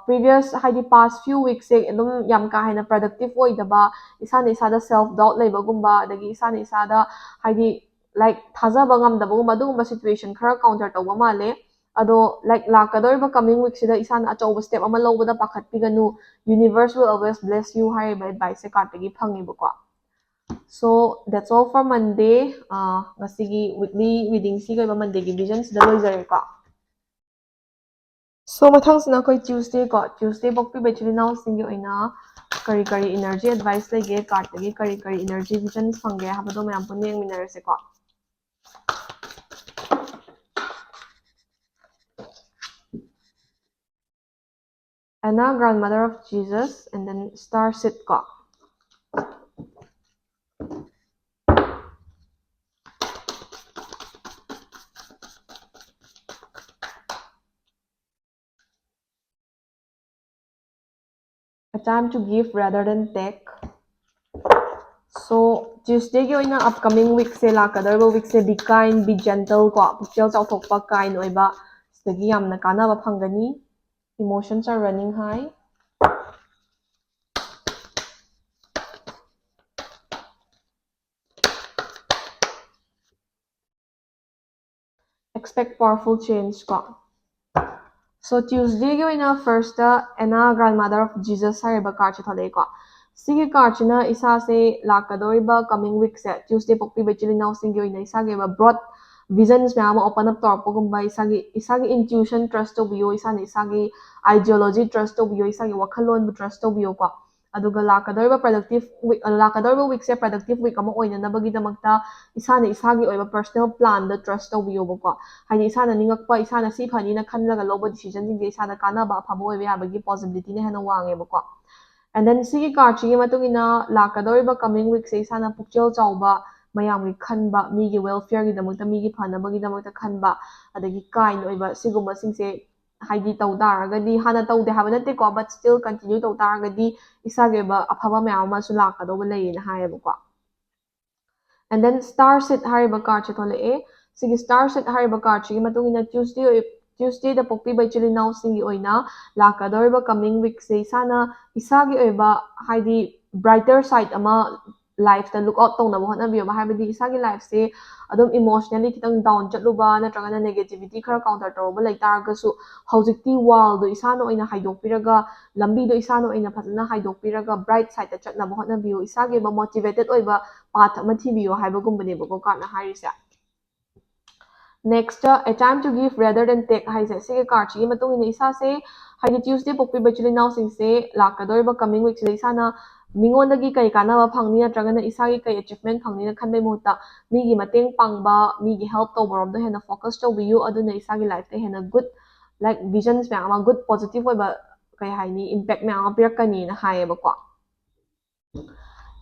previous, ꯍꯥꯏꯗꯤ past few weekꯁꯦ ꯑꯗꯨꯝ ꯌꯥꯝ ꯀꯥ ꯍꯦꯟꯅ productive ꯑꯣꯏꯗꯕ, ꯏꯁꯥꯅ ꯏꯁꯥꯗ self doubt ꯂꯩꯕꯒꯨꯝꯕ, ꯑꯗꯒꯤ ꯏꯁꯥꯅ ꯏꯁꯥꯗ ꯍꯥꯏꯗꯤ, like, ꯊꯥꯖꯕ ꯉꯝꯗꯕꯒꯨꯝꯕ, ꯑꯗꯨꯒꯨꯝꯕ situation ꯈꯔ counter ꯇꯧꯕ ꯃꯥꯜꯂꯦ꯫ ꯑꯗꯣ, like, ꯂꯥꯛꯀꯗꯧꯔꯤꯕ coming weekꯁꯤꯗ ꯏꯁꯥꯅ ꯑꯆꯧꯕ step ꯑꯃ ꯂꯧꯕꯗ ꯄꯥꯈꯠꯄꯤꯒꯅꯨ꯫ Universe will always bless you ꯍꯥꯏꯔꯤꯕ adviceꯁꯦ cardꯇꯒꯤ ꯐꯪꯉꯦꯕꯀꯣ꯫ So that's all for Monday. ꯑꯥ, ꯉꯁꯤꯒꯤ weekly readingꯁꯤꯒꯤ ꯑꯣꯏꯕ Mondayꯒꯤ visionꯁꯤꯗ ꯂꯣꯏꯖꯔꯦꯀꯣ꯫ So ꯃꯊꯪꯁꯤꯅ ꯑꯩꯈꯣꯏ Tuesday ꯀꯣ꯫ Tuesday ꯄꯣꯛꯄꯤꯕ ꯏꯆꯤꯜ ꯏꯅꯥꯎꯁꯤꯡꯒꯤ ꯑꯣꯏꯅ ꯀꯔꯤ ꯀꯔꯤ energy advice ꯂꯩꯒꯦ, cardꯇꯒꯤ ꯀꯔꯤ ꯀꯔꯤ energy visions ꯐꯪꯒꯦ ꯍꯥꯏꯕꯗꯣ ꯃꯌꯥꯝ ꯄꯨꯟꯅ ꯌꯦꯡꯃꯤꯟꯅꯔꯁꯦꯀꯣ꯫ Anna, grandmother of Jesus, and then star seed ꯀꯣ꯫ A time to give rather than take. So Tuesdayꯒꯤ ꯑꯣꯏꯅ upcoming weekꯁꯦ, ꯂꯥꯛꯀꯗꯧꯔꯤꯕ weekꯁꯦ, be kind, be gentle ꯀꯣ, ꯄꯨꯛꯆꯦꯜ ꯆꯥꯎꯊꯣꯛꯄ, kind ꯑꯣꯏꯕ, ꯁꯤꯗꯒꯤ ꯌꯥꯝꯅ ꯀꯥꯟꯅꯕ ꯐꯪꯒꯅꯤ꯫ Emotions are running high. Expect powerful change ꯀꯣ꯫ So Tuesdayꯒꯤ ꯑꯣꯏꯅ firstꯇ Anna, grandmother of Jesus ꯍꯥꯏꯔꯤꯕ cardꯁꯦ ꯊꯣꯛꯂꯛꯑꯦꯀꯣ꯫ ꯁꯤꯒꯤ cardꯁꯤꯅ ꯏꯁꯥꯁꯦ ꯂꯥꯛꯀꯗꯧꯔꯤꯕ coming weekꯁꯦ, Tuesday ꯄꯣꯛꯄꯤꯕ ꯏꯆꯤꯜ ꯏꯅꯥꯎꯁꯤꯡꯒꯤ ꯑꯣꯏꯅ ꯏꯁꯥꯒꯤ ꯑꯣꯏꯕ broad visions ꯃꯌꯥꯝ ꯑꯃ open up ꯇꯧꯔꯛꯄꯒꯨꯝꯕ, ꯏꯁꯥꯒꯤ ꯏꯁꯥꯒꯤ intuition trust ꯇꯧꯕꯤꯌꯣ, ꯏꯁꯥꯅ ꯏꯁꯥꯒꯤ ideology trust ꯇꯧꯕꯤꯌꯣ, ꯏꯁꯥꯒꯤ ꯋꯥꯈꯜꯂꯣꯟꯕꯨ trust ꯇꯧꯕꯤꯌꯣꯀꯣ꯫ ꯑꯗꯨꯒ ꯂꯥꯛꯀꯗꯧꯔꯤꯕ productive week, ꯂꯥꯛꯀꯗꯧꯔꯤꯕ weekꯁꯦ productive week ꯑꯃ ꯑꯣꯏꯅꯅꯕꯒꯤꯗꯃꯛꯇ ꯏꯁꯥꯅ ꯏꯁꯥꯒꯤ ꯑꯣꯏꯕ personal planꯗ trust ꯇꯧꯕꯤꯌꯣꯕꯀꯣ꯫ ꯍꯥꯏꯗꯤ ꯏꯁꯥꯅ ꯅꯤꯡꯉꯛꯄ, ꯏꯁꯥꯅ ꯁꯤ ꯐꯅꯤꯅ ꯈꯜꯂꯒ ꯂꯧꯕ decisionꯁꯤꯡꯁꯦ ꯏꯁꯥꯗ ꯀꯥꯟꯅꯕ ꯑꯐꯕ ꯑꯣꯏꯕ ꯌꯥꯕꯒꯤ possibilityꯅ ꯍꯦꯟꯅ ꯋꯥꯡꯉꯦꯕꯀꯣ꯫ And then ꯁꯤꯒꯤ cardꯁꯤꯒꯤ ꯃꯇꯨꯡ ꯏꯟꯅ ꯂꯥꯛꯀꯗꯧꯔꯤꯕ coming weekꯁꯦ ꯏꯁꯥꯅ ꯄꯨꯛꯆꯦꯜ ꯆꯥꯎꯕ, ꯃꯌꯥꯝꯒꯤ ꯈꯟꯕ, ꯃꯤꯒꯤ welfareꯒꯤꯗꯃꯛꯇ, ꯃꯤꯒꯤ ꯐꯅꯕꯒꯤꯗꯃꯛꯇ ꯈꯟꯕ, ꯑꯗꯒꯤ kind ꯑꯣꯏꯕ, ꯁꯤꯒꯨꯝꯕꯁꯤꯡꯁꯦ ꯍꯥꯏꯗꯤ ꯇꯧ ꯇꯥꯔꯒꯗꯤ, ꯍꯥꯟꯅ ꯇꯧꯗꯦ ꯍꯥꯏꯕ ꯅꯠꯇꯦꯀꯣ, but still continue ꯇꯧ ꯇꯥꯔꯒꯗꯤ ꯏꯁꯥꯒꯤ ꯑꯣꯏꯕ ꯑꯐꯕ ꯃꯌꯥꯝ ꯑꯃꯁꯨ ꯂꯥꯛꯀꯗꯧꯕ ꯂꯩꯌꯦꯅ ꯍꯥꯏꯌꯦꯕꯀꯣ꯫ And then star seed ꯍꯥꯏꯔꯤꯕ cardꯁꯦ ꯊꯣꯛꯂꯛꯑꯦ꯫ ꯁꯤꯒꯤ star seed ꯍꯥꯏꯔꯤꯕ cardꯁꯤꯒꯤ ꯃꯇꯨꯡ ꯏꯟꯅ Tuesday ꯑꯣꯏ-, Tuesdayꯗ ꯄꯣꯛꯄꯤꯕ ꯏꯆꯤꯜ ꯏꯅꯥꯎꯁꯤꯡꯒꯤ ꯑꯣꯏꯅ ꯂꯥꯛꯀꯗꯧꯔꯤꯕ coming weekꯁꯦ ꯏꯁꯥꯅ ꯏꯁꯥꯒꯤ ꯑꯣꯏꯕ ꯍꯥꯏꯗꯤ brighter side ꯑꯃ lifeꯇ look out ꯇꯧꯅꯕ ꯍꯣꯠꯅꯕꯤꯌꯣꯕ꯫ ꯍꯥꯏꯕꯗꯤ ꯏꯁꯥꯒꯤ lifeꯁꯦ ꯑꯗꯨꯝ emotionally ꯈꯤꯇꯪ down ꯆꯠꯂꯨꯕ ꯅꯠꯇ꯭ꯔꯒꯅ negativity ꯈꯔ counter ꯇꯧꯔꯨꯕ ꯂꯩ ꯇꯥꯔꯒꯁꯨ, ꯍꯧꯖꯤꯛꯇꯤ wallꯗꯣ ꯏꯁꯥꯅ ꯑꯣꯏꯅ ꯍꯥꯏꯗꯣꯛꯄꯤꯔꯒ, ꯂꯝꯕꯤꯗꯣ ꯏꯁꯥꯅ ꯑꯣꯏꯅ ꯐꯖꯅ ꯍꯥꯏꯗꯣꯛꯄꯤꯔꯒ bright sideꯇ ꯆꯠꯅꯕ ꯍꯣꯠꯅꯕꯤꯌꯨ꯫ ꯏꯁꯥꯒꯤ ꯑꯣꯏꯕ motivated ꯑꯣꯏꯕ path ꯑꯃ ꯊꯤꯕꯤꯌꯣ ꯍꯥꯏꯕꯒꯨꯝꯕꯅꯦꯕꯀꯣ cardꯅ ꯍꯥꯏꯔꯤꯁꯦ꯫ Next, a time to give rather than take ꯍꯥꯏꯁꯦ, ꯁꯤꯒꯤ cardꯁꯤꯒꯤ ꯃꯇꯨꯡ ꯏꯟꯅ ꯏꯁꯥꯁꯦ ꯍꯥꯏꯗꯤ Tuesday ꯄꯣꯛꯄꯤꯕ ꯏꯆꯤꯜ ꯏꯅꯥꯎꯁꯤꯡꯁꯦ ꯂꯥꯛꯀꯗꯧꯔꯤꯕ coming weekꯁꯤꯗ ꯏꯁꯥꯅ ꯃꯤꯉꯣꯟꯗꯒꯤ ꯀꯔꯤ ꯀꯥꯟꯅꯕ ꯐꯪꯅꯤ ꯅꯠꯇ꯭ꯔꯒꯅ ꯏꯁꯥꯒꯤ ꯀꯔꯤ achievement ꯐꯪꯅꯤꯅ ꯈꯟꯕꯩ ꯃꯍꯨꯠꯇ ꯃꯤꯒꯤ ꯃꯇꯦꯡ ꯄꯥꯡꯕ, ꯃꯤꯒꯤ help ꯇꯧꯕꯔꯣꯝꯗ ꯍꯦꯟꯅ focus ꯇꯧꯕꯤꯌꯨ꯫ ꯑꯗꯨꯅ ꯏꯁꯥꯒꯤ lifeꯇ ꯍꯦꯟꯅ good, like, visions ꯃꯌꯥꯝ ꯑꯃ, good positive ꯑꯣꯏꯕ, ꯀꯩ ꯍꯥꯏꯅꯤ, impact ꯃꯌꯥꯝ ꯑꯃ ꯄꯤꯔꯛꯀꯅꯤꯅ ꯍꯥꯏꯌꯦꯕꯀꯣ꯫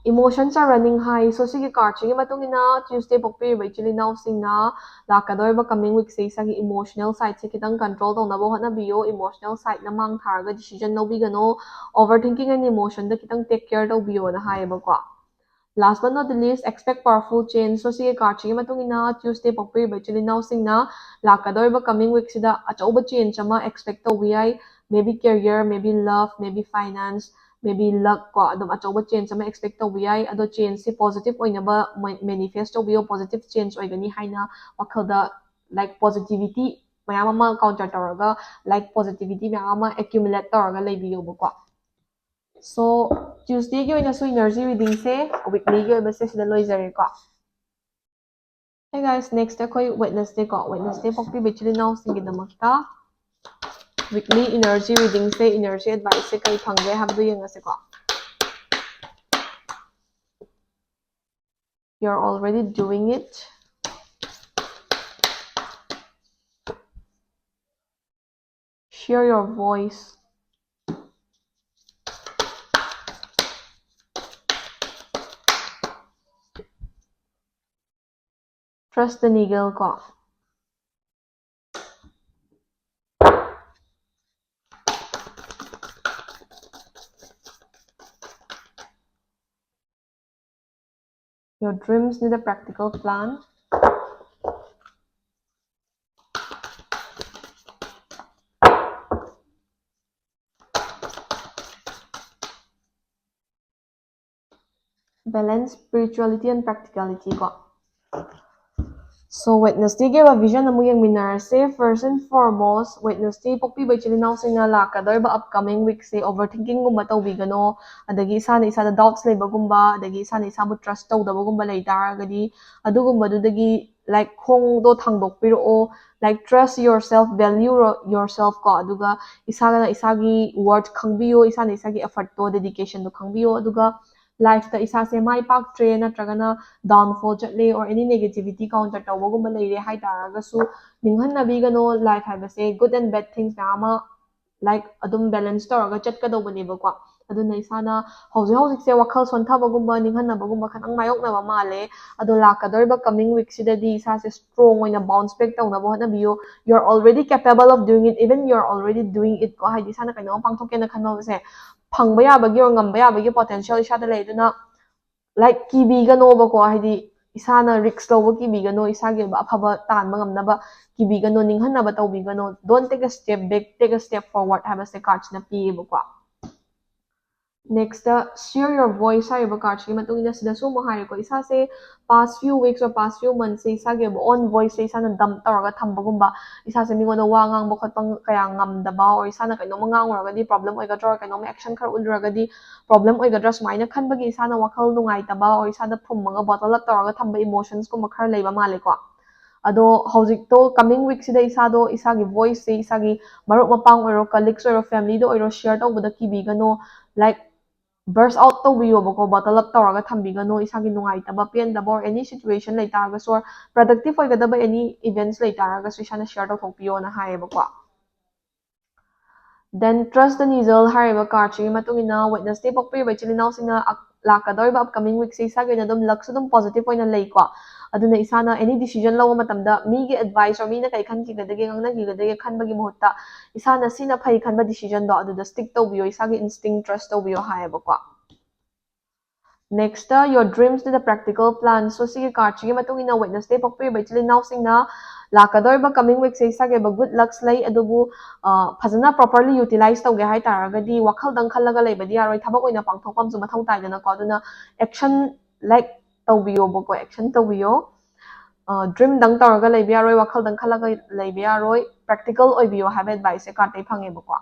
Emotions are running high꯫ So ꯁꯤꯒꯤ cardꯁꯤꯒꯤ ꯃꯇꯨꯡ ꯏꯟꯅ Tuesday ꯄꯣꯛꯄꯤꯔꯤꯕ ꯏꯆꯤꯜ ꯏꯅꯥꯎꯁꯤꯡꯅ ꯂꯥꯛꯀꯗꯧꯔꯤꯕ coming weekꯁꯦ ꯏꯁꯥꯒꯤ emotional sideꯁꯦ ꯈꯤꯇꯪ control ꯇꯧꯅꯕ ꯍꯣꯠꯅꯕꯤꯌꯣ꯫ Emotional sideꯅ ꯃꯥꯡ ꯊꯥꯔꯒ decision ꯂꯧꯕꯤꯒꯅꯣ꯫ Overthinking and emotionꯗ ꯈꯤꯇꯪ take care ꯇꯧꯕꯤꯌꯣꯅ ꯍꯥꯏꯌꯦꯕꯀꯣ꯫ Last but not the least, expect powerful change꯫ So ꯁꯤꯒꯤ cardꯁꯤꯒꯤ ꯃꯇꯨꯡ ꯏꯟꯅ Tuesday ꯄꯣꯛꯄꯤꯔꯤꯕ ꯏꯆꯤꯜ ꯏꯅꯥꯎꯁꯤꯡꯅ ꯂꯥꯛꯀꯗꯧꯔꯤꯕ coming weekꯁꯤꯗ ꯑꯆꯧꯕ change ꯑꯃ expect ꯇꯧꯕ ꯌꯥꯏ꯫ Maybe career, maybe love, maybe finance, maybe luck ꯀꯣ, ꯑꯗꯨꯝ ꯑꯆꯧꯕ change ꯑꯃ expect ꯇꯧꯕ ꯌꯥꯏ꯫ ꯑꯗꯣ changeꯁꯦ positive ꯑꯣꯏꯅꯕ ꯃ-, manifest ꯇꯧꯕꯤꯌꯣ꯫ Positive change ꯑꯣꯏꯒꯅꯤ ꯍꯥꯏꯅ ꯋꯥꯈꯜꯗ, like, positivity ꯃꯌꯥꯝ ꯑꯃ counter ꯇꯧꯔꯒ, like, positivity ꯃꯌꯥꯝ ꯑꯃ accumulate ꯇꯧꯔꯒ ꯂꯩꯕꯤꯌꯣꯕꯀꯣ꯫ So Tuesdayꯒꯤ ꯑꯣꯏꯅꯁꯨ energy readingꯁꯦ, weeklyꯒꯤ ꯑꯣꯏꯕꯁꯦ ꯁꯤꯗ ꯂꯣꯏꯖꯔꯦꯀꯣ꯫ Hey guys, next ꯑꯩꯈꯣꯏ Wednesday ꯀꯣ, Wednesday ꯄꯣꯛꯄꯤꯕ ꯏꯆꯤꯜ ꯏꯅꯥꯎꯁꯤꯡꯒꯤꯗꯃꯛꯇ weekly energy reading ꯁꯦ, energy advice ꯁꯦ ꯀꯔꯤ ꯐꯪꯒꯦ ꯍꯥꯏꯕꯗꯨ ꯌꯦꯡꯉꯁꯤꯀꯣ. You're already doing it. Share your voice. Trust the needle ꯀꯣ. Your dreams need a practical plan. Balance spirituality and practicality ꯀꯣ. So Wednesday ꯒꯤ ꯑꯣꯏꯕ vision ꯑꯃꯨꯛ ꯌꯦꯡꯃꯤꯟꯅꯔꯁꯦ. First and foremost, Wednesday ꯄꯣꯛꯄꯤꯕ ꯏꯆꯤꯜ ꯏꯅꯥꯎꯁꯤꯡꯅ ꯂꯥꯛꯀꯗꯧꯔꯤꯕ upcoming week ꯁꯦ overthinking ꯒꯨꯝꯕ ꯇꯧꯕꯤꯒꯅꯣ, ꯑꯗꯒꯤ ꯏꯁꯥꯅ ꯏꯁꯥꯗ doubts ꯂꯩꯕꯒꯨꯝꯕ, ꯑꯗꯒꯤ ꯏꯁꯥꯅ ꯏꯁꯥꯕꯨ trust ꯇꯧꯗꯕꯒꯨꯝꯕ ꯂꯩ ꯇꯥꯔꯒꯗꯤ ꯑꯗꯨꯒꯨꯝꯕꯗꯨꯗꯒꯤ, like, ꯈꯣꯡꯗꯣ ꯊꯥꯡꯗꯣꯛꯄꯤꯔꯛꯑꯣ. Like, trust yourself, value yourself ꯀꯣ. ꯑꯗꯨꯒ ꯏꯁꯥꯅ ꯏꯁꯥꯒꯤ worth ꯈꯪꯕꯤꯌꯣ, ꯏꯁꯥꯅ ꯏꯁꯥꯒꯤ effort ꯇꯣ, dedication ꯗꯣ ꯈꯪꯕꯤꯌꯣ. ꯑꯗꯨꯒ life ꯇ ꯏꯁꯥꯁꯦ ꯃꯥꯏ ꯄꯥꯛꯇ꯭ꯔꯦ ꯅꯠꯇ꯭ꯔꯒꯅ downfall ꯆꯠꯂꯦ or any negativity counter ꯇꯧꯕꯒꯨꯝꯕ ꯂꯩꯔꯦ ꯍꯥꯏ ꯇꯥꯔꯒꯁꯨ, ꯅꯤꯡꯍꯟꯅꯕꯤꯒꯅꯣ. Life ꯍꯥꯏꯕꯁꯦ good and bad things ꯃꯌꯥꯝ ꯑꯃ, like, ꯑꯗꯨꯝ balance ꯇꯧꯔꯒ ꯆꯠꯀꯗꯧꯕꯅꯦꯕꯀꯣ. ꯑꯗꯨꯅ ꯏꯁꯥꯅ ꯍꯧꯖꯤꯛ ꯍꯧꯖꯤꯛꯁꯦ ꯋꯥꯈꯜ ꯁꯣꯟꯊꯕꯒꯨꯝꯕ, ꯅꯤꯡꯍꯟꯅꯕꯒꯨꯝꯕ ꯈꯤꯇꯪ ꯃꯥꯌꯣꯛꯅꯕ ꯃꯥꯜꯂꯦ꯫ ꯑꯗꯣ ꯂꯥꯛꯀꯗꯧꯔꯤꯕ coming week ꯁꯤꯗꯗꯤ ꯏꯁꯥꯁꯦ strong ꯑꯣꯏꯅ bounce back ꯇꯧꯅꯕ ꯍꯣꯠꯅꯕꯤꯌꯨ. You are already capable of doing it, even you are already doing it ꯀꯣ. ꯍꯥꯏꯗꯤ ꯏꯁꯥꯅ ꯀꯩꯅꯣꯝ ꯄꯥꯡꯊꯣꯛꯀꯦꯅ ꯈꯟꯕꯁꯦ ꯐꯪꯕ ꯌꯥꯕꯒꯤ or ꯉꯝꯕ ꯌꯥꯕꯒꯤ potential ꯏꯁꯥꯗ ꯂꯩ꯫ ꯑꯗꯨꯅ, like, ꯀꯤꯕꯤꯒꯅꯣꯕꯀꯣ, ꯍꯥꯏꯗꯤ ꯏꯁꯥꯅ risk ꯂꯧꯕ ꯀꯤꯕꯤꯒꯅꯣ, ꯏꯁꯥꯒꯤ ꯑꯣꯏꯕ ꯑꯐꯕ ꯇꯥꯟꯕ ꯉꯝꯅꯕ ꯀꯤꯕꯤꯒꯅꯣ, ꯅꯤꯡꯍꯟꯅꯕ ꯇꯧꯕꯤꯒꯅꯣ. Don't take a step back, take a step forward ꯍꯥꯏꯕꯁꯦ card ꯁꯤꯅ ꯄꯤꯌꯦꯕꯀꯣ. Next, share your voice ꯍꯥꯏꯔꯤꯕ card ꯁꯤꯒꯤ ꯃꯇꯨꯡ ꯏꯟꯅ ꯁꯤꯗꯁꯨ ꯑꯃꯨꯛ ꯍꯥꯏꯔꯦꯀꯣ, ꯏꯁꯥꯁꯦ past few weeks or past few months ꯁꯦ ꯏꯁꯥꯒꯤ ꯑꯣꯏꯕ own voice ꯁꯦ ꯏꯁꯥꯅ dump ꯇꯧꯔꯒ ꯊꯝꯕꯒꯨꯝꯕ, ꯏꯁꯥꯁꯦ ꯃꯤꯉꯣꯟꯗ ꯋꯥ ꯉꯥꯡꯕ ꯈꯣꯠꯄ ꯀꯌꯥ ꯉꯝꯗꯕ, or ꯏꯁꯥꯅ ꯀꯩꯅꯣꯝꯃ ꯉꯥꯡꯉꯨꯔꯒꯗꯤ problem ꯑꯣꯏꯒꯗ꯭ꯔꯥ, or ꯀꯩꯅꯣꯝꯃ action ꯈꯔ ꯎꯠꯂꯨꯔꯒꯗꯤ problem ꯑꯣꯏꯒꯗ꯭ꯔꯥ, ꯁꯨꯃꯥꯏꯅ ꯈꯟꯕꯒꯤ ꯏꯁꯥꯅ ꯋꯥꯈꯜ ꯅꯨꯡꯉꯥꯏꯇꯕ, or ꯏꯁꯥꯗ ꯐꯨꯝꯃꯒ bottle up ꯇꯧꯔꯒ ꯊꯝꯕ emotions ꯀꯨꯝꯕ ꯈꯔ ꯂꯩꯕ ꯃꯥꯜꯂꯦꯀꯣ꯫ ꯑꯗꯣ ꯍꯧꯖꯤꯛꯇꯣ coming week ꯁꯤꯗ ꯏꯁꯥꯗꯣ ꯏꯁꯥꯒꯤ voice ꯁꯦ ꯏꯁꯥꯒꯤ ꯃꯔꯨꯞ ꯃꯄꯥꯡ ꯑꯣꯏꯔꯣ, colleagues ꯑꯣꯏꯔꯣ, family ꯗ ꯑꯣꯏꯔꯣ share ꯇꯧꯕꯗ ꯀꯤꯕꯤꯒꯅꯣ꯫ Like, burst out ꯇꯧꯕꯤꯌꯣꯕꯀꯣ, bottle up ꯇꯧꯔꯒ ꯊꯝꯕꯤꯒꯅꯣ꯫ ꯏꯁꯥꯒꯤ ꯅꯨꯡꯉꯥꯏꯇꯕ, ꯄꯦꯟꯗꯕ or any situation ꯂꯩꯇꯥꯔꯒꯁꯨ, or productive ꯑꯣꯏꯒꯗꯕ any events ꯂꯩꯇꯥꯔꯒꯁꯨ ꯏꯁꯥꯅ share ꯇꯧꯊꯣꯛꯄꯤꯌꯣꯅ ꯍꯥꯏꯌꯦꯕꯀꯣ꯫ Then trust the needle ꯍꯥꯏꯔꯤꯕ card ꯁꯤꯒꯤ ꯃꯇꯨꯡ ꯏꯟꯅ Wednesday ꯄꯣꯛꯄꯤꯔꯤꯕ ꯏꯆꯤꯜ ꯏꯅꯥꯎꯁꯤꯡꯅ ꯑꯛ-, ꯂꯥꯛꯀꯗꯧꯔꯤꯕ upcoming week ꯁꯦ ꯏꯁꯥꯒꯤ ꯑꯣꯏꯅ ꯑꯗꯨꯝ luck ꯁꯨ ꯑꯗꯨꯝ positive ꯑꯣꯏꯅ ꯂꯩꯀꯣ꯫ ꯑꯗꯨꯅ ꯏꯁꯥꯅ any decision ꯂꯧꯕ ꯃꯇꯝꯗ ꯃꯤꯒꯤ advice or ꯃꯤꯅ ꯀꯩ ꯈꯟꯈꯤꯒꯗꯒꯦ, ꯉꯥꯡꯅꯈꯤꯒꯗꯒꯦ ꯈꯟꯕꯒꯤ ꯃꯍꯨꯠꯇ ꯏꯁꯥꯅ ꯁꯤꯅ ꯐꯩ ꯈꯟꯕ decision ꯗꯣ ꯑꯗꯨꯗ stick ꯇꯧꯕꯤꯌꯣ, ꯏꯁꯥꯒꯤ instinct trust ꯇꯧꯕꯤꯌꯣ ꯍꯥꯏꯌꯦꯕꯀꯣ꯫ Next, your dreams to the practical plan. So ꯁꯤꯒꯤ card ꯁꯤꯒꯤ ꯃꯇꯨꯡ ꯏꯟꯅ Wednesday ꯄꯣꯛꯄꯤꯔꯤꯕ ꯏꯆꯤꯜ ꯏꯅꯥꯎꯁꯤꯡꯅ ꯂꯥꯛꯀꯗꯧꯔꯤꯕ coming week ꯁꯦ ꯏꯁꯥꯒꯤ ꯑꯣꯏꯕ good lucks ꯂꯩ, ꯑꯗꯨꯕꯨ ꯑ, ꯐꯖꯅ properly utilize ꯇꯧꯒꯦ ꯍꯥꯏ ꯇꯥꯔꯒꯗꯤ ꯋꯥꯈꯜꯗꯪ ꯈꯜꯂꯒ ꯂꯩꯕꯗꯤ ꯌꯥꯔꯣꯏ, ꯊꯕꯛ ꯑꯣꯏꯅ ꯄꯥꯡꯊꯣꯛꯄ ꯑꯃꯁꯨ ꯃꯊꯧ ꯇꯥꯏꯗꯅꯀꯣ꯫ ꯑꯗꯨꯅ action, like, ꯇꯧꯕꯤꯌꯣꯕꯀꯣ, action ꯇꯧꯕꯤꯌꯣ꯫ ꯑ, dream ꯗꯪ ꯇꯧꯔꯒ ꯂꯩꯕ ꯌꯥꯔꯣꯏ, ꯋꯥꯈꯜꯗꯪ ꯈꯜꯂꯒ ꯂꯩꯕ ꯌꯥꯔꯣꯏ, practical ꯑꯣꯏꯕꯤꯌꯣ ꯍꯥꯏꯕ advice ꯁꯦ card ꯇꯩ ꯐꯪꯉꯦꯕꯀꯣ꯫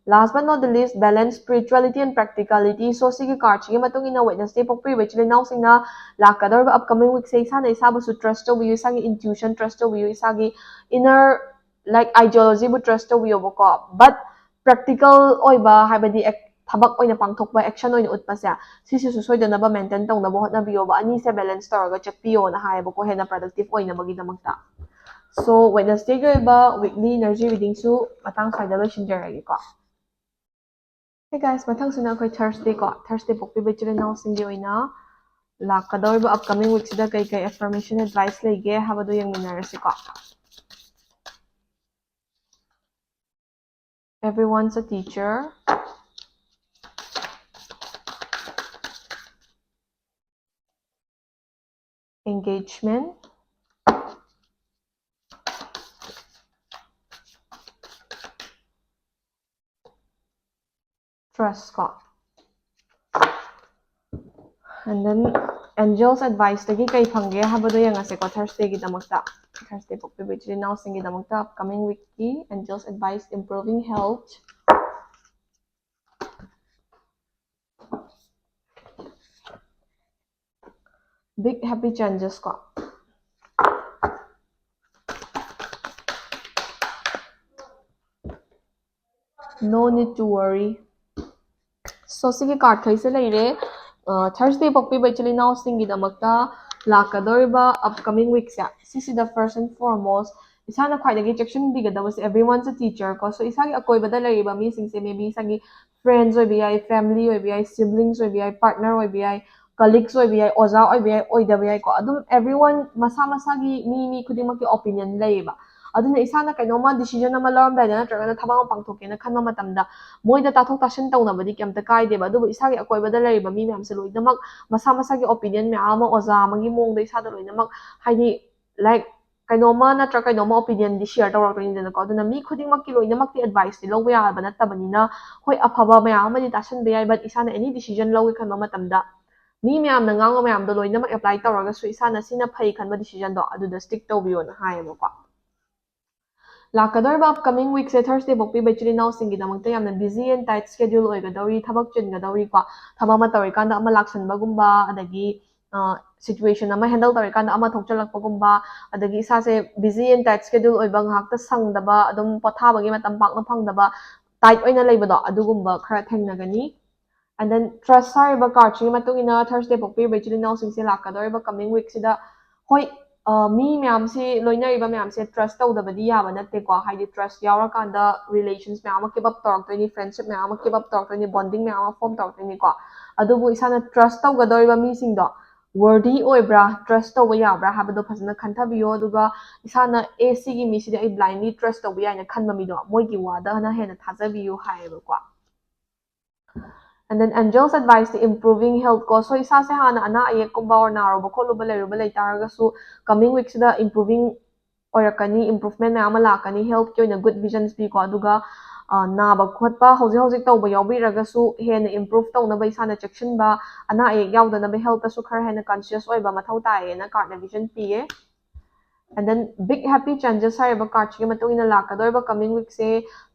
Last but not the least, balance spirituality and practicality. So ꯁꯤꯒꯤ card ꯁꯤꯒꯤ ꯃꯇꯨꯡ ꯏꯟꯅ Wednesday ꯄꯣꯛꯄꯤꯔꯤꯕ ꯏꯆꯤꯜ ꯏꯅꯥꯎꯁꯤꯡꯅ ꯂꯥꯛꯀꯗꯧꯔꯤꯕ upcoming week ꯁꯦ ꯏꯁꯥꯅ ꯏꯁꯥꯕꯨꯁꯨ trust ꯇꯧꯕꯤꯌꯨ, ꯏꯁꯥꯒꯤ intuition trust ꯇꯧꯕꯤꯌꯨ, ꯏꯁꯥꯒꯤ inner, like, ideology ꯕꯨ trust ꯇꯧꯕꯤꯌꯣꯕꯀꯣ꯫ But practical ꯑꯣꯏꯕ, ꯍꯥꯏꯕꯗꯤ ac-, ꯊꯕꯛ ꯑꯣꯏꯅ ꯄꯥꯡꯊꯣꯛꯄ, action ꯑꯣꯏꯅ ꯎꯠꯄꯁꯦ, ꯁꯤꯁꯤꯁꯨ ꯁꯣꯏꯗꯅꯕ maintain ꯇꯧꯅꯕ ꯍꯣꯠꯅꯕꯤꯌꯣꯕ, ꯑꯅꯤꯁꯦ balance ꯇꯧꯔꯒ ꯆꯠꯄꯤꯌꯣꯅ ꯍꯥꯏꯌꯦꯕꯀꯣ, ꯍꯦꯟꯅ productive ꯑꯣꯏꯅꯕꯒꯤꯗꯃꯛꯇ꯫ So Wednesday ꯒꯤ ꯑꯣꯏꯕ weekly energy reading ꯁꯨ ꯃꯇꯥꯡ ꯁ꯭ꯋꯥꯏꯗ ꯂꯣꯏꯁꯤꯟꯖꯔꯒꯦꯀꯣ꯫ Hey guys, ꯃꯊꯪꯁꯤꯅ ꯑꯩꯈꯣꯏ Thursday ꯀꯣ, Thursday ꯄꯣꯛꯄꯤꯕ ꯏꯆꯤꯜ ꯏꯅꯥꯎꯁꯤꯡꯒꯤ ꯑꯣꯏꯅ ꯂꯥꯛꯀꯗꯧꯔꯤꯕ upcoming week ꯁꯤꯗ ꯀꯩ ꯀꯩ affirmation advice ꯂꯩꯒꯦ ꯍꯥꯏꯕꯗꯣ ꯌꯦꯡꯃꯤꯟꯅꯔꯁꯤꯀꯣ꯫ Everyone's a teacher. Engagement. Trust ꯀꯣ꯫ And then Angels Advice ꯇꯒꯤ ꯀꯩ ꯐꯪꯒꯦ ꯍꯥꯏꯕꯗꯣ ꯌꯦꯡꯉꯁꯦꯀꯣ, Thursday ꯒꯤꯗꯃꯛꯇ꯫ Thursday ꯄꯣꯛꯄꯤꯕ ꯏꯆꯤꯜ ꯏꯅꯥꯎꯁꯤꯡꯒꯤꯗꯃꯛꯇ upcoming week ꯀꯤ Angels Advice: Improving health, big happy changes ꯀꯣ꯫ No need to worry. So ꯁꯤꯒꯤ card ꯈꯩꯁꯦ ꯂꯩꯔꯦ꯫ Thursday ꯄꯣꯛꯄꯤꯕ ꯏꯆꯤꯜ ꯏꯅꯥꯎꯁꯤꯡꯒꯤꯗꯃꯛꯇ ꯂꯥꯛꯀꯗꯧꯔꯤꯕ upcoming week ꯁꯦ, ꯁꯤꯁꯤꯗ first and foremost ꯏꯁꯥꯅ ꯈ꯭ꯋꯥꯏꯗꯒꯤ ꯆꯦꯛꯁꯤꯟꯕꯤꯒꯗꯕꯁꯦ, everyone is a teacher ꯀꯣ꯫ So ꯏꯁꯥꯒꯤ ꯑꯀꯣꯏꯕꯗ ꯂꯩꯔꯤꯕ ꯃꯤꯁꯤꯡꯁꯦ, maybe ꯏꯁꯥꯒꯤ friends ꯑꯣꯏꯕ ꯌꯥꯏ, family ꯑꯣꯏꯕ ꯌꯥꯏ, siblings ꯑꯣꯏꯕ ꯌꯥꯏ, partner ꯑꯣꯏꯕ ꯌꯥꯏ, colleagues ꯑꯣꯏꯕ ꯌꯥꯏ, ꯑꯣꯖꯥ ꯑꯣꯏꯕ ꯌꯥꯏ, ꯑꯣꯏꯗꯕ ꯌꯥꯏꯀꯣ꯫ ꯑꯗꯨꯝ everyone ꯃꯁꯥ ꯃꯁꯥꯒꯤ, ꯃꯤ ꯃꯤ ꯈꯨꯗꯤꯡꯃꯛꯀꯤ opinion ꯂꯩꯌꯦꯕ꯫ ꯑꯗꯨꯅ ꯏꯁꯥꯅ ꯀꯩꯅꯣꯝꯃ decision ꯑꯃ ꯂꯧꯔꯝꯗꯥꯏꯗ ꯅꯠꯇ꯭ꯔꯒꯅ ꯊꯕꯛ ꯑꯃ ꯄꯥꯡꯊꯣꯛꯀꯦꯅ ꯈꯟꯕ ꯃꯇꯝꯗ ꯃꯣꯏꯗ ꯇꯥꯊꯣꯛ ꯇꯥꯁꯤꯟ ꯇꯧꯅꯕꯗꯤ ꯀꯩꯝꯇ ꯀꯥꯏꯗꯦꯕ꯫ ꯑꯗꯨꯕꯨ ꯏꯁꯥꯒꯤ ꯑꯀꯣꯏꯕꯗ ꯂꯩꯔꯤꯕ ꯃꯤ ꯃꯌꯥꯝꯁꯦ ꯂꯣꯏꯅꯃꯛ ꯃꯁꯥ ꯃꯁꯥꯒꯤ opinion ꯃꯌꯥꯝ ꯑꯃ, ꯑꯣꯖꯥ ꯑꯃꯒꯤ ꯃꯑꯣꯡꯗ ꯏꯁꯥꯗ ꯂꯣꯏꯅꯃꯛ, ꯍꯥꯏꯗꯤ, like, ꯀꯩꯅꯣꯝꯃ ꯅꯠꯇ꯭ꯔ ꯀꯩꯅꯣꯝꯃ opinion ꯗꯤ share ꯇꯧꯔꯛꯇꯣꯏꯅꯤꯗꯅꯀꯣ꯫ ꯑꯗꯨꯅ ꯃꯤ ꯈꯨꯗꯤꯡꯃꯛꯀꯤ ꯂꯣꯏꯅꯃꯛꯇꯤ advice ꯇꯤ ꯂꯧꯕ ꯌꯥꯕ ꯅꯠꯇꯕꯅꯤꯅ, ꯍꯣꯏ, ꯑꯐꯕ ꯃꯌꯥꯝ ꯑꯃꯗꯤ ꯇꯥꯁꯟꯕ ꯌꯥꯏ, but ꯏꯁꯥꯅ any decision ꯂꯧꯒꯦ ꯈꯟꯕ ꯃꯇꯝꯗ ꯃꯤ ꯃꯌꯥꯝꯅ ꯉꯥꯡꯕ ꯃꯌꯥꯝꯗꯣ ꯂꯣꯏꯅꯃꯛ apply ꯇꯧꯔꯒꯁꯨ ꯏꯁꯥꯅ ꯁꯤꯅ ꯐꯩ ꯈꯟꯕ decision ꯗꯣ ꯑꯗꯨꯗ stick ꯇꯧꯕꯤꯌꯣꯅ ꯍꯥꯏꯌꯦꯕꯀꯣ꯫ ꯂꯥꯛꯀꯗꯧꯔꯤꯕ upcoming week ꯁꯦ Thursday ꯄꯣꯛꯄꯤꯕ ꯏꯆꯤꯜ ꯏꯅꯥꯎꯁꯤꯡꯒꯤꯗꯃꯛꯇ ꯌꯥꯝꯅ busy and tight schedule ꯑꯣꯏꯒꯗꯧꯔꯤ, ꯊꯕꯛ ꯆꯤꯟꯒꯗꯧꯔꯤꯀꯣ꯫ ꯊꯕꯛ ꯑꯃ ꯇꯧꯔꯤꯀꯥꯟꯗ ꯑꯃ ꯂꯥꯛꯁꯟꯕꯒꯨꯝꯕ, ꯑꯗꯒꯤ situation ꯑꯃ handle ꯇꯧꯔꯤꯀꯥꯟꯗ ꯑꯃ ꯊꯣꯛꯆꯜꯂꯛꯄꯒꯨꯝꯕ, ꯑꯗꯒꯤ ꯏꯁꯥꯁꯦ busy and tight schedule ꯑꯣꯏꯕ, ꯉꯥꯏꯍꯥꯛꯇ ꯁꯪꯗꯕ, ꯑꯗꯨꯝ ꯄꯣꯊꯥꯕꯒꯤ ꯃꯇꯝ ꯄꯥꯛꯅ ꯐꯪꯗꯕ, tight ꯑꯣꯏꯅ ꯂꯩꯕꯗꯣ, ꯑꯗꯨꯒꯨꯝꯕ ꯈꯔ ꯊꯦꯡꯅꯒꯅꯤ꯫ And then Trust ꯍꯥꯏꯔꯤꯕ card ꯁꯤꯒꯤ ꯃꯇꯨꯡ ꯏꯟꯅ Thursday ꯄꯣꯛꯄꯤꯔꯤꯕ ꯏꯆꯤꯜ ꯏꯅꯥꯎꯁꯤꯡꯁꯦ ꯂꯥꯛꯀꯗꯧꯔꯤꯕ coming week ꯁꯤꯗ, ꯍꯣꯏ, ꯑ, ꯃꯤ ꯃꯌꯥꯝꯁꯤ, ꯂꯣꯏꯅꯔꯤꯕ ꯃꯌꯥꯝꯁꯦ trust ꯇꯧꯗꯕꯗꯤ ꯌꯥꯕ ꯅꯠꯇꯦꯀꯣ꯫ ꯍꯥꯏꯗꯤ trust ꯌꯥꯎꯔꯀꯥꯟꯗ relations ꯃꯌꯥꯝ ꯑꯃ keep up ꯇꯧꯔꯛꯇꯣꯏꯅꯤ, friendship ꯃꯌꯥꯝ ꯑꯃ keep up ꯇꯧꯔꯛꯇꯣꯏꯅꯤ, bonding ꯃꯌꯥꯝ ꯑꯃ form ꯇꯧꯔꯛꯇꯣꯏꯅꯤꯀꯣ꯫ ꯑꯗꯨꯕꯨ ꯏꯁꯥꯅ trust ꯇꯧꯒꯗꯧꯔꯤꯕ ꯃꯤꯁꯤꯡꯗꯣ worthy ꯑꯣꯏꯕ꯭ꯔꯥ, trust ꯇꯧꯕ ꯌꯥꯕ꯭ꯔꯥ ꯍꯥꯏꯕꯗꯣ ꯐꯖꯅ ꯈꯟꯊꯕꯤꯌꯣ꯫ ꯑꯗꯨꯒ ꯏꯁꯥꯅ, "ꯑꯦ, ꯁꯤꯒꯤ ꯃꯤꯁꯤꯗꯤ ꯑꯩ blindly trust ꯇꯧꯕ ꯌꯥꯏꯅ" ꯈꯟꯕ ꯃꯤꯗꯣ, ꯃꯣꯏꯒꯤ ꯋꯥꯗꯅ ꯍꯦꯟꯅ ꯊꯥꯖꯕꯤꯌꯨ ꯍꯥꯏꯌꯦꯕꯀꯣ꯫ And then Angels Advice T improving health ꯀꯣ꯫ So ꯏꯁꯥꯁꯦ ꯍꯥꯟꯅ ꯑꯅꯥ ꯑꯌꯦꯛꯀꯨꯝꯕ or ꯅꯥꯔꯨꯕ ꯈꯣꯠꯂꯨꯕ ꯂꯩꯔꯨꯕ ꯂꯩꯇꯥꯔꯒꯁꯨ, coming week ꯁꯤꯗ improving ꯑꯣꯏꯔꯛꯀꯅꯤ, improvement ꯃꯌꯥꯝ ꯑꯃ ꯂꯥꯛꯀꯅꯤ, health ꯀꯤ ꯑꯣꯏꯅ good visions ꯄꯤꯀꯣ꯫ ꯑꯗꯨꯒ ꯅꯥꯕ ꯈꯣꯠꯄ ꯍꯧꯖꯤꯛ ꯍꯧꯖꯤꯛ ꯇꯧꯕ ꯌꯥꯎꯕꯤꯔꯒꯁꯨ ꯍꯦꯟꯅ ꯏꯝꯄ꯭ꯔꯨꯚ ꯇꯧꯅꯕ, ꯏꯁꯥꯅ ꯆꯦꯛꯁꯤꯟꯕ, ꯑꯅꯥ ꯑꯌꯦꯛ ꯌꯥꯎꯗꯅꯕ, ꯍꯦꯜꯠꯇꯁꯨ ꯈꯔ ꯍꯦꯟꯅ ꯀꯟꯁꯤꯌꯁ ꯑꯣꯏꯕ ꯃꯊꯧ ꯇꯥꯏꯌꯦꯅ ꯀꯥꯔꯠꯅ ꯚꯤꯖꯟ ꯄꯤꯌꯦ꯫ And then big happy changes ꯍꯥꯏꯔꯤꯕ ꯀꯥꯔꯠꯁꯤꯒꯤ ꯃꯇꯨꯡ ꯏꯟꯅ ꯂꯥꯛꯀꯗꯧꯔꯤꯕ ꯀꯃꯤꯡ ꯋꯤꯛꯁꯦ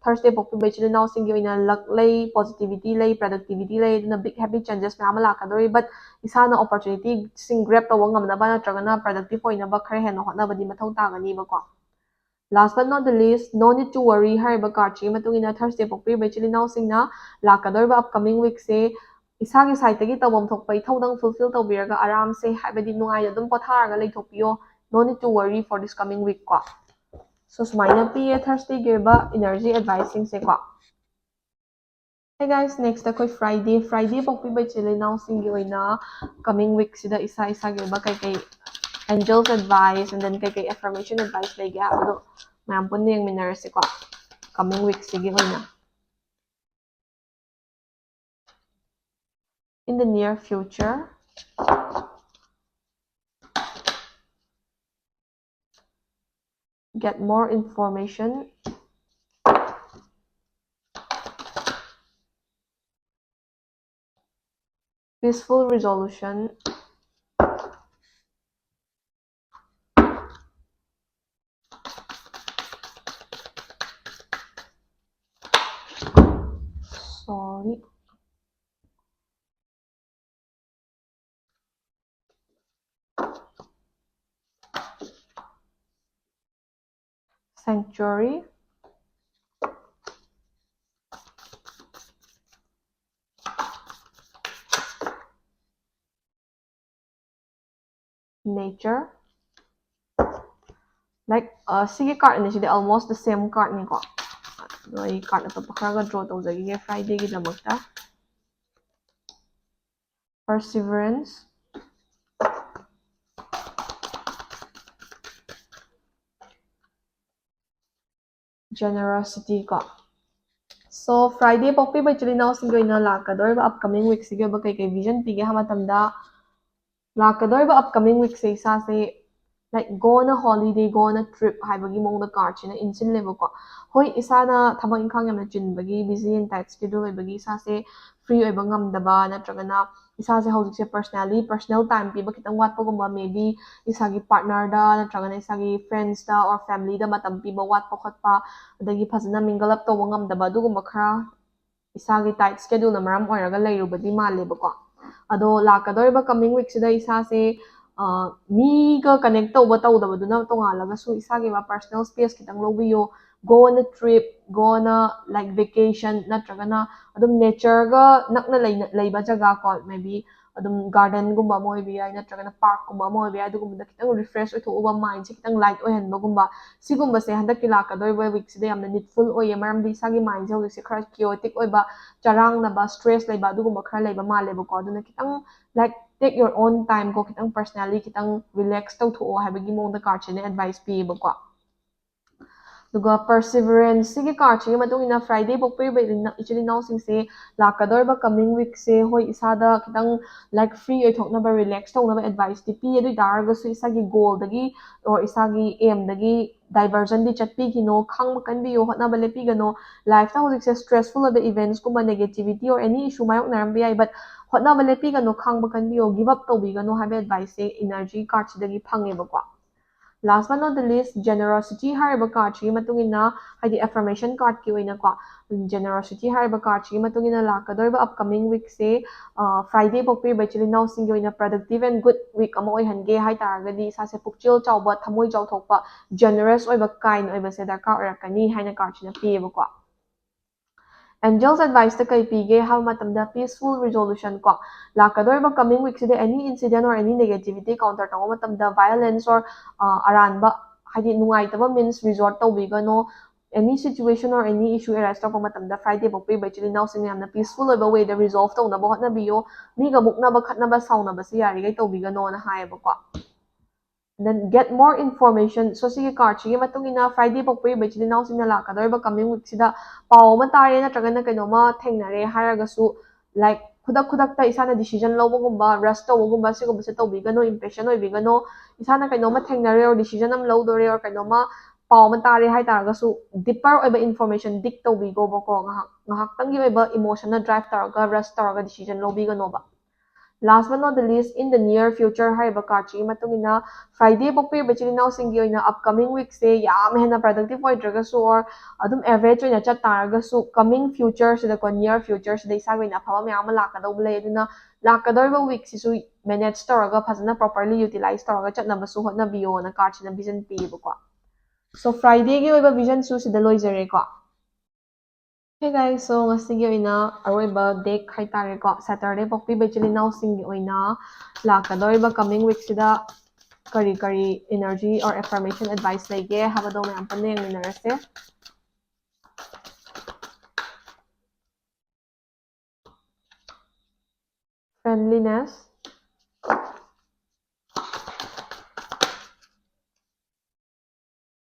ꯊꯔꯁꯗꯦ ꯄꯣꯛꯄꯤꯕ ꯏꯆꯤꯜ ꯏꯅꯥꯎꯁꯤꯡꯒꯤ ꯑꯣꯏꯅ ꯂꯛ ꯂꯩ, ꯄꯣꯖꯤꯇꯤꯚꯤꯇꯤ ꯂꯩ, ꯄ꯭ꯔꯗꯛꯇꯤꯚꯤꯇꯤ ꯂꯩ꯫ ꯑꯗꯨꯅ ꯕꯤꯛ ꯍꯦꯄꯤ ꯆꯦꯟꯖꯦꯁ ꯃꯌꯥꯝ ꯑꯃ ꯂꯥꯛꯀꯗꯧꯔꯤ꯫ But ꯏꯁꯥꯅ ꯑꯣꯄꯣꯔꯆꯨꯅꯤꯇꯤꯁꯤꯡ ꯒ꯭ꯔꯦꯞ ꯇꯧꯕ ꯉꯝꯅꯕ ꯅꯠꯇ꯭ꯔꯒꯅ ꯄ꯭ꯔꯗꯛꯇꯤꯚ ꯑꯣꯏꯅꯕ ꯈꯔ ꯍꯦꯟꯅ ꯍꯣꯠꯅꯕꯗꯤ ꯃꯊꯧ ꯇꯥꯒꯅꯤꯕꯀꯣ꯫ Last but not the least, no need to worry ꯍꯥꯏꯔꯤꯕ ꯀꯥꯔꯠꯁꯤꯒꯤ ꯃꯇꯨꯡ ꯏꯟꯅ ꯊꯔꯁꯗꯦ ꯄꯣꯛꯄꯤꯔꯤꯕ ꯏꯆꯤꯜ ꯏꯅꯥꯎꯁꯤꯡꯅ ꯂꯥꯛꯀꯗꯧꯔꯤꯕ ꯑꯞꯀꯃꯤꯡ ꯋꯤꯛꯁꯦ ꯏꯁꯥꯒꯤ ꯁꯥꯏꯠꯇꯒꯤ ꯇꯧꯐꯝ ꯊꯣꯛꯄ ꯏꯊꯧꯗꯪ ꯐꯨꯜꯐꯤꯜ ꯇꯧꯕꯤꯔꯒ ꯑꯔꯥꯝꯁꯦ, ꯍꯥꯏꯕꯗꯤ ꯅꯨꯡꯉꯥꯏꯅ ꯑꯗꯨꯝ ꯄꯣꯊꯥꯔꯒ ꯂꯩꯊꯣꯛꯄꯤꯌꯣ꯫ No need to worry for this coming week ꯀꯣ꯫ So ꯁꯨꯃꯥꯏꯅ ꯄꯤꯌꯦ ꯊꯔꯁꯗꯦꯒꯤ ꯑꯣꯏꯕ ꯏꯅꯔꯖꯤ ꯑꯦꯗꯚꯥꯏꯁꯁꯤꯡꯁꯦꯀꯣ꯫ Hey guys, next ꯑꯩꯈꯣꯏ ꯐ꯭ꯔꯥꯏꯗꯦ꯫ ꯐ꯭ꯔꯥꯏꯗꯦ ꯄꯣꯛꯄꯤꯕ ꯏꯆꯤꯜ ꯏꯅꯥꯎꯁꯤꯡꯒꯤ ꯑꯣꯏꯅ ꯀꯃꯤꯡ ꯋꯤꯛꯁꯤꯗ ꯏꯁꯥ ꯏꯁꯥꯒꯤ ꯑꯣꯏꯕ ꯀꯩꯀꯩ ꯑꯦꯟꯖꯦꯜꯁ ꯑꯦꯗꯚꯥꯏꯁ, and then ꯀꯩꯀꯩ ꯑꯦꯐꯔꯃꯦꯁꯟ ꯑꯦꯗꯚꯥꯏꯁ ꯂꯩꯒꯦ ꯍꯥꯏꯕꯗꯣ ꯃꯌꯥꯝ ꯄꯨꯟꯅ ꯌꯦꯡꯃꯤꯟꯅꯔꯁꯤꯀꯣ꯫ ꯀꯃꯤꯡ ꯋꯤꯛꯁꯤꯒꯤ ꯑꯣꯏꯅ, in the near future, get more information, peaceful resolution, sorry, sanctuary, nature, like, ꯁꯤꯒꯤ ꯀꯥꯔꯠ ꯑꯅꯤꯁꯤꯗꯤ almost the same ꯀꯥꯔꯠꯅꯤꯀꯣ꯫ ꯑꯗꯣ ꯑꯩ ꯀꯥꯔꯠ ꯑꯇꯣꯞꯄ ꯈꯔꯒ ꯗ꯭ꯔꯣ ꯇꯧꯖꯈꯤꯒꯦ ꯐ꯭ꯔꯥꯏꯗꯦꯒꯤꯗꯃꯛꯇ꯫ Perseverance, generosity ꯀꯣ꯫ So ꯐ꯭ꯔꯥꯏꯗꯦ ꯄꯣꯛꯄꯤꯕ ꯏꯆꯤꯜ ꯏꯅꯥꯎꯁꯤꯡꯒꯤ ꯑꯣꯏꯅ ꯂꯥꯛꯀꯗꯧꯔꯤꯕ ꯑꯞꯀꯃꯤꯡ ꯋꯤꯛꯁꯤꯒꯤ ꯑꯣꯏꯕ ꯀꯩꯀꯩ ꯚꯤꯖꯟ ꯄꯤꯒꯦ ꯍꯥꯏꯕ ꯃꯇꯝꯗ, ꯂꯥꯛꯀꯗꯧꯔꯤꯕ ꯑꯞꯀꯃꯤꯡ ꯋꯤꯛꯁꯦ ꯏꯁꯥꯁꯦ like go on a holiday, go on a trip ꯍꯥꯏꯕꯒꯤ ꯃꯑꯣꯡꯗ card ꯁꯤꯅ ꯏꯟꯁꯤꯜꯂꯦꯕꯀꯣ꯫ ꯍꯣꯏ, ꯏꯁꯥꯅ ꯊꯕꯛ ꯏꯪꯈꯥꯡ ꯌꯥꯝꯅ ꯆꯤꯟꯕꯒꯤ, busy and tight schedule ꯑꯣꯏꯕꯒꯤ ꯏꯁꯥꯁꯦ free ꯑꯣꯏꯕ ꯉꯝꯗꯕ, ꯅꯠꯇ꯭ꯔꯒꯅ ꯏꯁꯥꯁꯦ ꯍꯧꯖꯤꯛꯁꯦ personally personal time ꯄꯤꯕ ꯈꯤꯇꯪ ꯋꯥꯠꯄꯒꯨꯝꯕ, maybe ꯏꯁꯥꯒꯤ partner ꯗ ꯅꯠꯇ꯭ꯔꯒꯅ ꯏꯁꯥꯒꯤ friends ꯇ or family ꯗ ꯃꯇꯝ ꯄꯤꯕ ꯋꯥꯠꯄ ꯈꯣꯠꯄ, ꯑꯗꯒꯤ ꯐꯖꯅ mingle up ꯇꯧꯕ ꯉꯝꯗꯕ, ꯑꯗꯨꯒꯨꯝꯕ ꯈꯔ ꯏꯁꯥꯒꯤ tight schedule ꯅ ꯃꯔꯝ ꯑꯣꯏꯔꯒ ꯂꯩꯔꯨꯕꯗꯤ ꯃꯥꯜꯂꯦꯕꯀꯣ꯫ ꯑꯗꯣ ꯂꯥꯛꯀꯗꯧꯔꯤꯕ coming week ꯁꯤꯗ ꯏꯁꯥꯁꯦ, ꯑ, ꯃꯤꯒ connect ꯇꯧꯕ ꯇꯧꯗꯕꯗꯨꯅ ꯇꯣꯉꯥꯜꯂꯒꯁꯨ, ꯏꯁꯥꯒꯤ ꯑꯣꯏꯕ personal space ꯈꯤꯇꯪ ꯂꯧꯕꯤꯌꯣ꯫ Go on a trip, go on a, like, vacation, ꯅꯠꯇ꯭ꯔꯒꯅ ꯑꯗꯨꯝ nature ꯒ ꯅꯛꯅ ꯂꯩꯅ-, ꯂꯩꯕ ꯖꯒꯥ ꯀꯣ, maybe ꯑꯗꯨꯝ garden ꯒꯨꯝꯕ ꯑꯃ ꯑꯣꯏꯕ ꯌꯥꯏ, ꯅꯠꯇ꯭ꯔꯒꯅ park ꯀꯨꯝꯕ ꯑꯃ ꯑꯣꯏꯕ ꯌꯥꯏ, ꯑꯗꯨꯒꯨꯝꯕꯗ ꯈꯤꯇꯪ refresh ꯑꯣꯏꯊꯣꯛꯎꯕ, mind ꯁꯦ ꯈꯤꯇꯪ light ꯑꯣꯏꯍꯟꯕꯒꯨꯝꯕ, ꯁꯤꯒꯨꯝꯕꯁꯦ ꯍꯟꯗꯛꯀꯤ ꯂꯥꯛꯀꯗꯧꯔꯤꯕ week ꯁꯤꯗ ꯌꯥꯝꯅ needful ꯑꯣꯏꯌꯦ꯫ ꯃꯔꯝꯗꯤ ꯏꯁꯥꯒꯤ mind ꯁꯦ ꯍꯧꯖꯤꯛꯁꯦ ꯈꯔ chaotic ꯑꯣꯏꯕ, ꯆꯔꯥꯡꯅꯕ, stress ꯂꯩꯕ, ꯑꯗꯨꯒꯨꯝꯕ ꯈꯔ ꯂꯩꯕ ꯃꯥꯜꯂꯦꯕꯀꯣ꯫ ꯑꯗꯨꯅ ꯈꯤꯇꯪ, like, take your own time ꯀꯣ, ꯈꯤꯇꯪ personally ꯈꯤꯇꯪ relax ꯇꯧꯊꯣꯛꯑꯣ ꯍꯥꯏꯕꯒꯤ ꯃꯑꯣꯡꯗ card ꯁꯤꯅ advice ꯄꯤꯌꯦꯕꯀꯣ꯫ ꯑꯗꯨꯒ Perseverance ꯁꯤꯒꯤ card ꯁꯤꯒꯤ ꯃꯇꯨꯡ ꯏꯟꯅ Friday ꯄꯣꯛꯄꯤꯔꯤꯕ ꯏꯆꯤꯟ ꯏꯅꯥꯎꯁꯤꯡꯁꯦ ꯂꯥꯛꯀꯗꯧꯔꯤꯕ coming week ꯁꯦ, ꯍꯣꯏ, ꯏꯁꯥꯗ ꯈꯤꯇꯪ, like, free ꯑꯣꯏꯊꯣꯛꯅꯕ, relax ꯇꯧꯅꯕ advice ꯇꯤ ꯄꯤ꯫ ꯑꯗꯨ ꯑꯣꯏ ꯇꯥꯔꯒꯁꯨ ꯏꯁꯥꯒꯤ goal ꯗꯒꯤ or ꯏꯁꯥꯒꯤ aim ꯗꯒꯤ diversion ꯗꯤ ꯆꯠꯄꯤꯈꯤꯅꯣ꯫ ꯈꯥꯡꯕ ꯀꯟꯕꯤꯌꯣ, ꯍꯣꯠꯅꯕ ꯂꯦꯞꯄꯤꯒꯅꯣ꯫ Life ꯇ ꯍꯧꯖꯤꯛꯁꯦ stressful ꯑꯣꯏꯕ events ꯀꯨꯝꯕ, negativity or any issue ꯃꯥꯌꯣꯛꯅꯔꯝꯕ ꯌꯥꯏ, but ꯍꯣꯠꯅꯕ ꯂꯦꯞꯄꯤꯒꯅꯣ, ꯈꯥꯡꯕ ꯀꯟꯕꯤꯌꯣ, give up ꯇꯧꯕꯤꯒꯅꯣ ꯍꯥꯏꯕ advice ꯁꯦ energy card ꯁꯤꯗꯒꯤ ꯐꯪꯉꯦꯕꯀꯣ꯫ Last but not the least, Generosity ꯍꯥꯏꯔꯤꯕ card ꯁꯤꯒꯤ ꯃꯇꯨꯡ ꯏꯟꯅ, ꯍꯥꯏꯗꯤ affirmation card ꯀꯤ ꯑꯣꯏꯅꯀꯣ, Generosity ꯍꯥꯏꯔꯤꯕ card ꯁꯤꯒꯤ ꯃꯇꯨꯡ ꯏꯟꯅ ꯂꯥꯛꯀꯗꯧꯔꯤꯕ upcoming week ꯁꯦ, ꯑ, Friday ꯄꯣꯛꯄꯤꯔꯤꯕ ꯏꯆꯤꯜ ꯏꯅꯥꯎꯁꯤꯡꯒꯤ ꯑꯣꯏꯅ productive and good week ꯑꯃ ꯑꯣꯏꯍꯟꯒꯦ ꯍꯥꯏ ꯇꯥꯔꯒꯗꯤ, ꯏꯁꯥꯁꯦ ꯄꯨꯛꯆꯦꯜ ꯆꯥꯎꯕ, ꯊꯃꯣꯏ ꯆꯥꯎꯊꯣꯛꯄ, generous ꯑꯣꯏꯕ, kind ꯑꯣꯏꯕꯁꯦ ꯗꯔꯀꯥꯔ ꯑꯣꯏꯔꯛꯀꯅꯤ ꯍꯥꯏꯅ card ꯁꯤꯅ ꯄꯤꯌꯦꯕꯀꯣ꯫ Angels advice ꯇ ꯀꯩ ꯄꯤꯒꯦ ꯍꯥꯏꯕ ꯃꯇꯝꯗ, peaceful resolution ꯀꯣ, ꯂꯥꯛꯀꯗꯧꯔꯤꯕ coming week ꯁꯤꯗ any incident or any negativity counter ꯇꯧꯕ ꯃꯇꯝꯗ, violence or, ꯑ, ꯑꯔꯥꯟꯕ, ꯍꯥꯏꯗꯤ ꯅꯨꯡꯉꯥꯏꯇꯕ means resort ꯇꯧꯕꯤꯒꯅꯣ꯫ Any situation or any issue arise ꯇꯧꯔꯛꯄ ꯃꯇꯝꯗ, Friday ꯄꯣꯛꯄꯤꯕ ꯏꯆꯤꯜ ꯏꯅꯥꯎꯁꯤꯡꯅ ꯌꯥꯝꯅ peaceful ꯑꯣꯏꯕ way ꯗ resolve ꯇꯧꯅꯕ ꯍꯣꯠꯅꯕꯤꯌꯣ꯫ ꯃꯤꯒ ꯃꯨꯛꯅꯕ, ꯈꯠꯅꯕ, ꯁꯥꯎꯅꯕꯁꯦ ꯌꯥꯔꯤꯈꯩ ꯇꯧꯕꯤꯒꯅꯣꯅ ꯍꯥꯏꯌꯦꯕꯀꯣ꯫ Then get more information. So, ꯁꯤꯒꯤ card ꯁꯤꯒꯤ ꯃꯇꯨꯡ ꯏꯟꯅ Friday ꯄꯣꯛꯄꯤꯔꯤꯕ ꯏꯆꯤꯜ ꯏꯅꯥꯎꯁꯤꯡꯅ ꯂꯥꯛꯀꯗꯧꯔꯤꯕ coming week ꯁꯤꯗ ꯄꯥꯎ ꯑꯃ ꯇꯥꯔꯦ ꯅꯠꯇ꯭ꯔꯒꯅ ꯀꯩꯅꯣꯝꯃ ꯊꯦꯡꯅꯔꯦ ꯍꯥꯏꯔꯒꯁꯨ, like, ꯈꯨꯗꯛ ꯈꯨꯗꯛꯇ ꯏꯁꯥꯅ decision ꯂꯧꯕꯒꯨꯝꯕ, rush ꯇꯧꯕꯒꯨꯝꯕ, ꯁꯤꯒꯨꯝꯕꯁꯦ ꯇꯧꯕꯤꯒꯅꯣ, impatient ꯑꯣꯏꯕꯤꯒꯅꯣ꯫ ꯏꯁꯥꯅ ꯀꯩꯅꯣꯝꯃ ꯊꯦꯡꯅꯔꯦ, or decision ꯑꯃ ꯂꯧꯗꯣꯔꯦ, or ꯀꯩꯅꯣꯝꯃ ꯄꯥꯎ ꯑꯃ ꯇꯥꯔꯦ ꯍꯥꯏꯇꯥꯔꯒꯁꯨ, deeper ꯑꯣꯏꯕ information dig ꯇꯧꯕꯤꯒꯣꯕꯀꯣ꯫ ꯉꯥꯏꯍꯥꯛ ꯉꯥꯏꯍꯥꯛꯇꯪꯒꯤ ꯑꯣꯏꯕ emotion ꯅ drive ꯇꯧꯔꯒ, rush ꯇꯧꯔꯒ decision ꯂꯧꯕꯤꯒꯅꯣꯕ꯫ Last but not the least, in the near future ꯍꯥꯏꯔꯤꯕ card ꯁꯤꯒꯤ ꯃꯇꯨꯡ ꯏꯟꯅ, Friday ꯄꯣꯛꯄꯤꯔꯤꯕ ꯏꯆꯤꯜ ꯏꯅꯥꯎꯁꯤꯡꯒꯤ ꯑꯣꯏꯅ upcoming week ꯁꯦ ꯌꯥꯝ ꯍꯦꯟꯅ productive ꯑꯣꯏꯗ꯭ꯔꯒꯁꯨ, or ꯑꯗꯨꯝ average ꯑꯣꯏꯅ ꯆꯠ ꯇꯥꯔꯒꯁꯨ, coming future ꯁꯤꯗꯀꯣ, near future ꯁꯤꯗ ꯏꯁꯥꯒꯤ ꯑꯣꯏꯅ ꯑꯐꯕ ꯃꯌꯥꯝ ꯑꯃ ꯂꯥꯛꯀꯗꯧꯕ ꯂꯩ꯫ ꯑꯗꯨꯅ ꯂꯥꯛꯀꯗꯧꯔꯤꯕ week ꯁꯤꯁꯨ manage ꯇꯧꯔꯒ, ꯐꯖꯅ properly utilize ꯇꯧꯔꯒ ꯆꯠꯅꯕꯁꯨ ꯍꯣꯠꯅꯕꯤꯌꯣꯅ card ꯁꯤꯅ vision ꯄꯤꯌꯦꯕꯀꯣ꯫ So, Friday ꯒꯤ ꯑꯣꯏꯕ vision ꯁꯨ ꯁꯤꯗ ꯂꯣꯏꯖꯔꯦꯀꯣ꯫ Hey guys, so ꯉꯁꯤꯒꯤ ꯑꯣꯏꯅ ꯑꯔꯣꯏꯕ deck ꯍꯥꯏꯇꯥꯔꯦꯀꯣ, Saturday ꯄꯣꯛꯄꯤꯕ ꯏꯆꯤꯜ ꯏꯅꯥꯎꯁꯤꯡꯒꯤ ꯑꯣꯏꯅ ꯂꯥꯛꯀꯗꯧꯔꯤꯕ coming week ꯁꯤꯗ ꯀꯔꯤ ꯀꯔꯤ energy or affirmation advice ꯂꯩꯒꯦ ꯍꯥꯏꯕꯗꯣ ꯃꯌꯥꯝ ꯄꯨꯟꯅ ꯌꯦꯡꯃꯤꯟꯅꯔꯁꯦ꯫ Friendliness,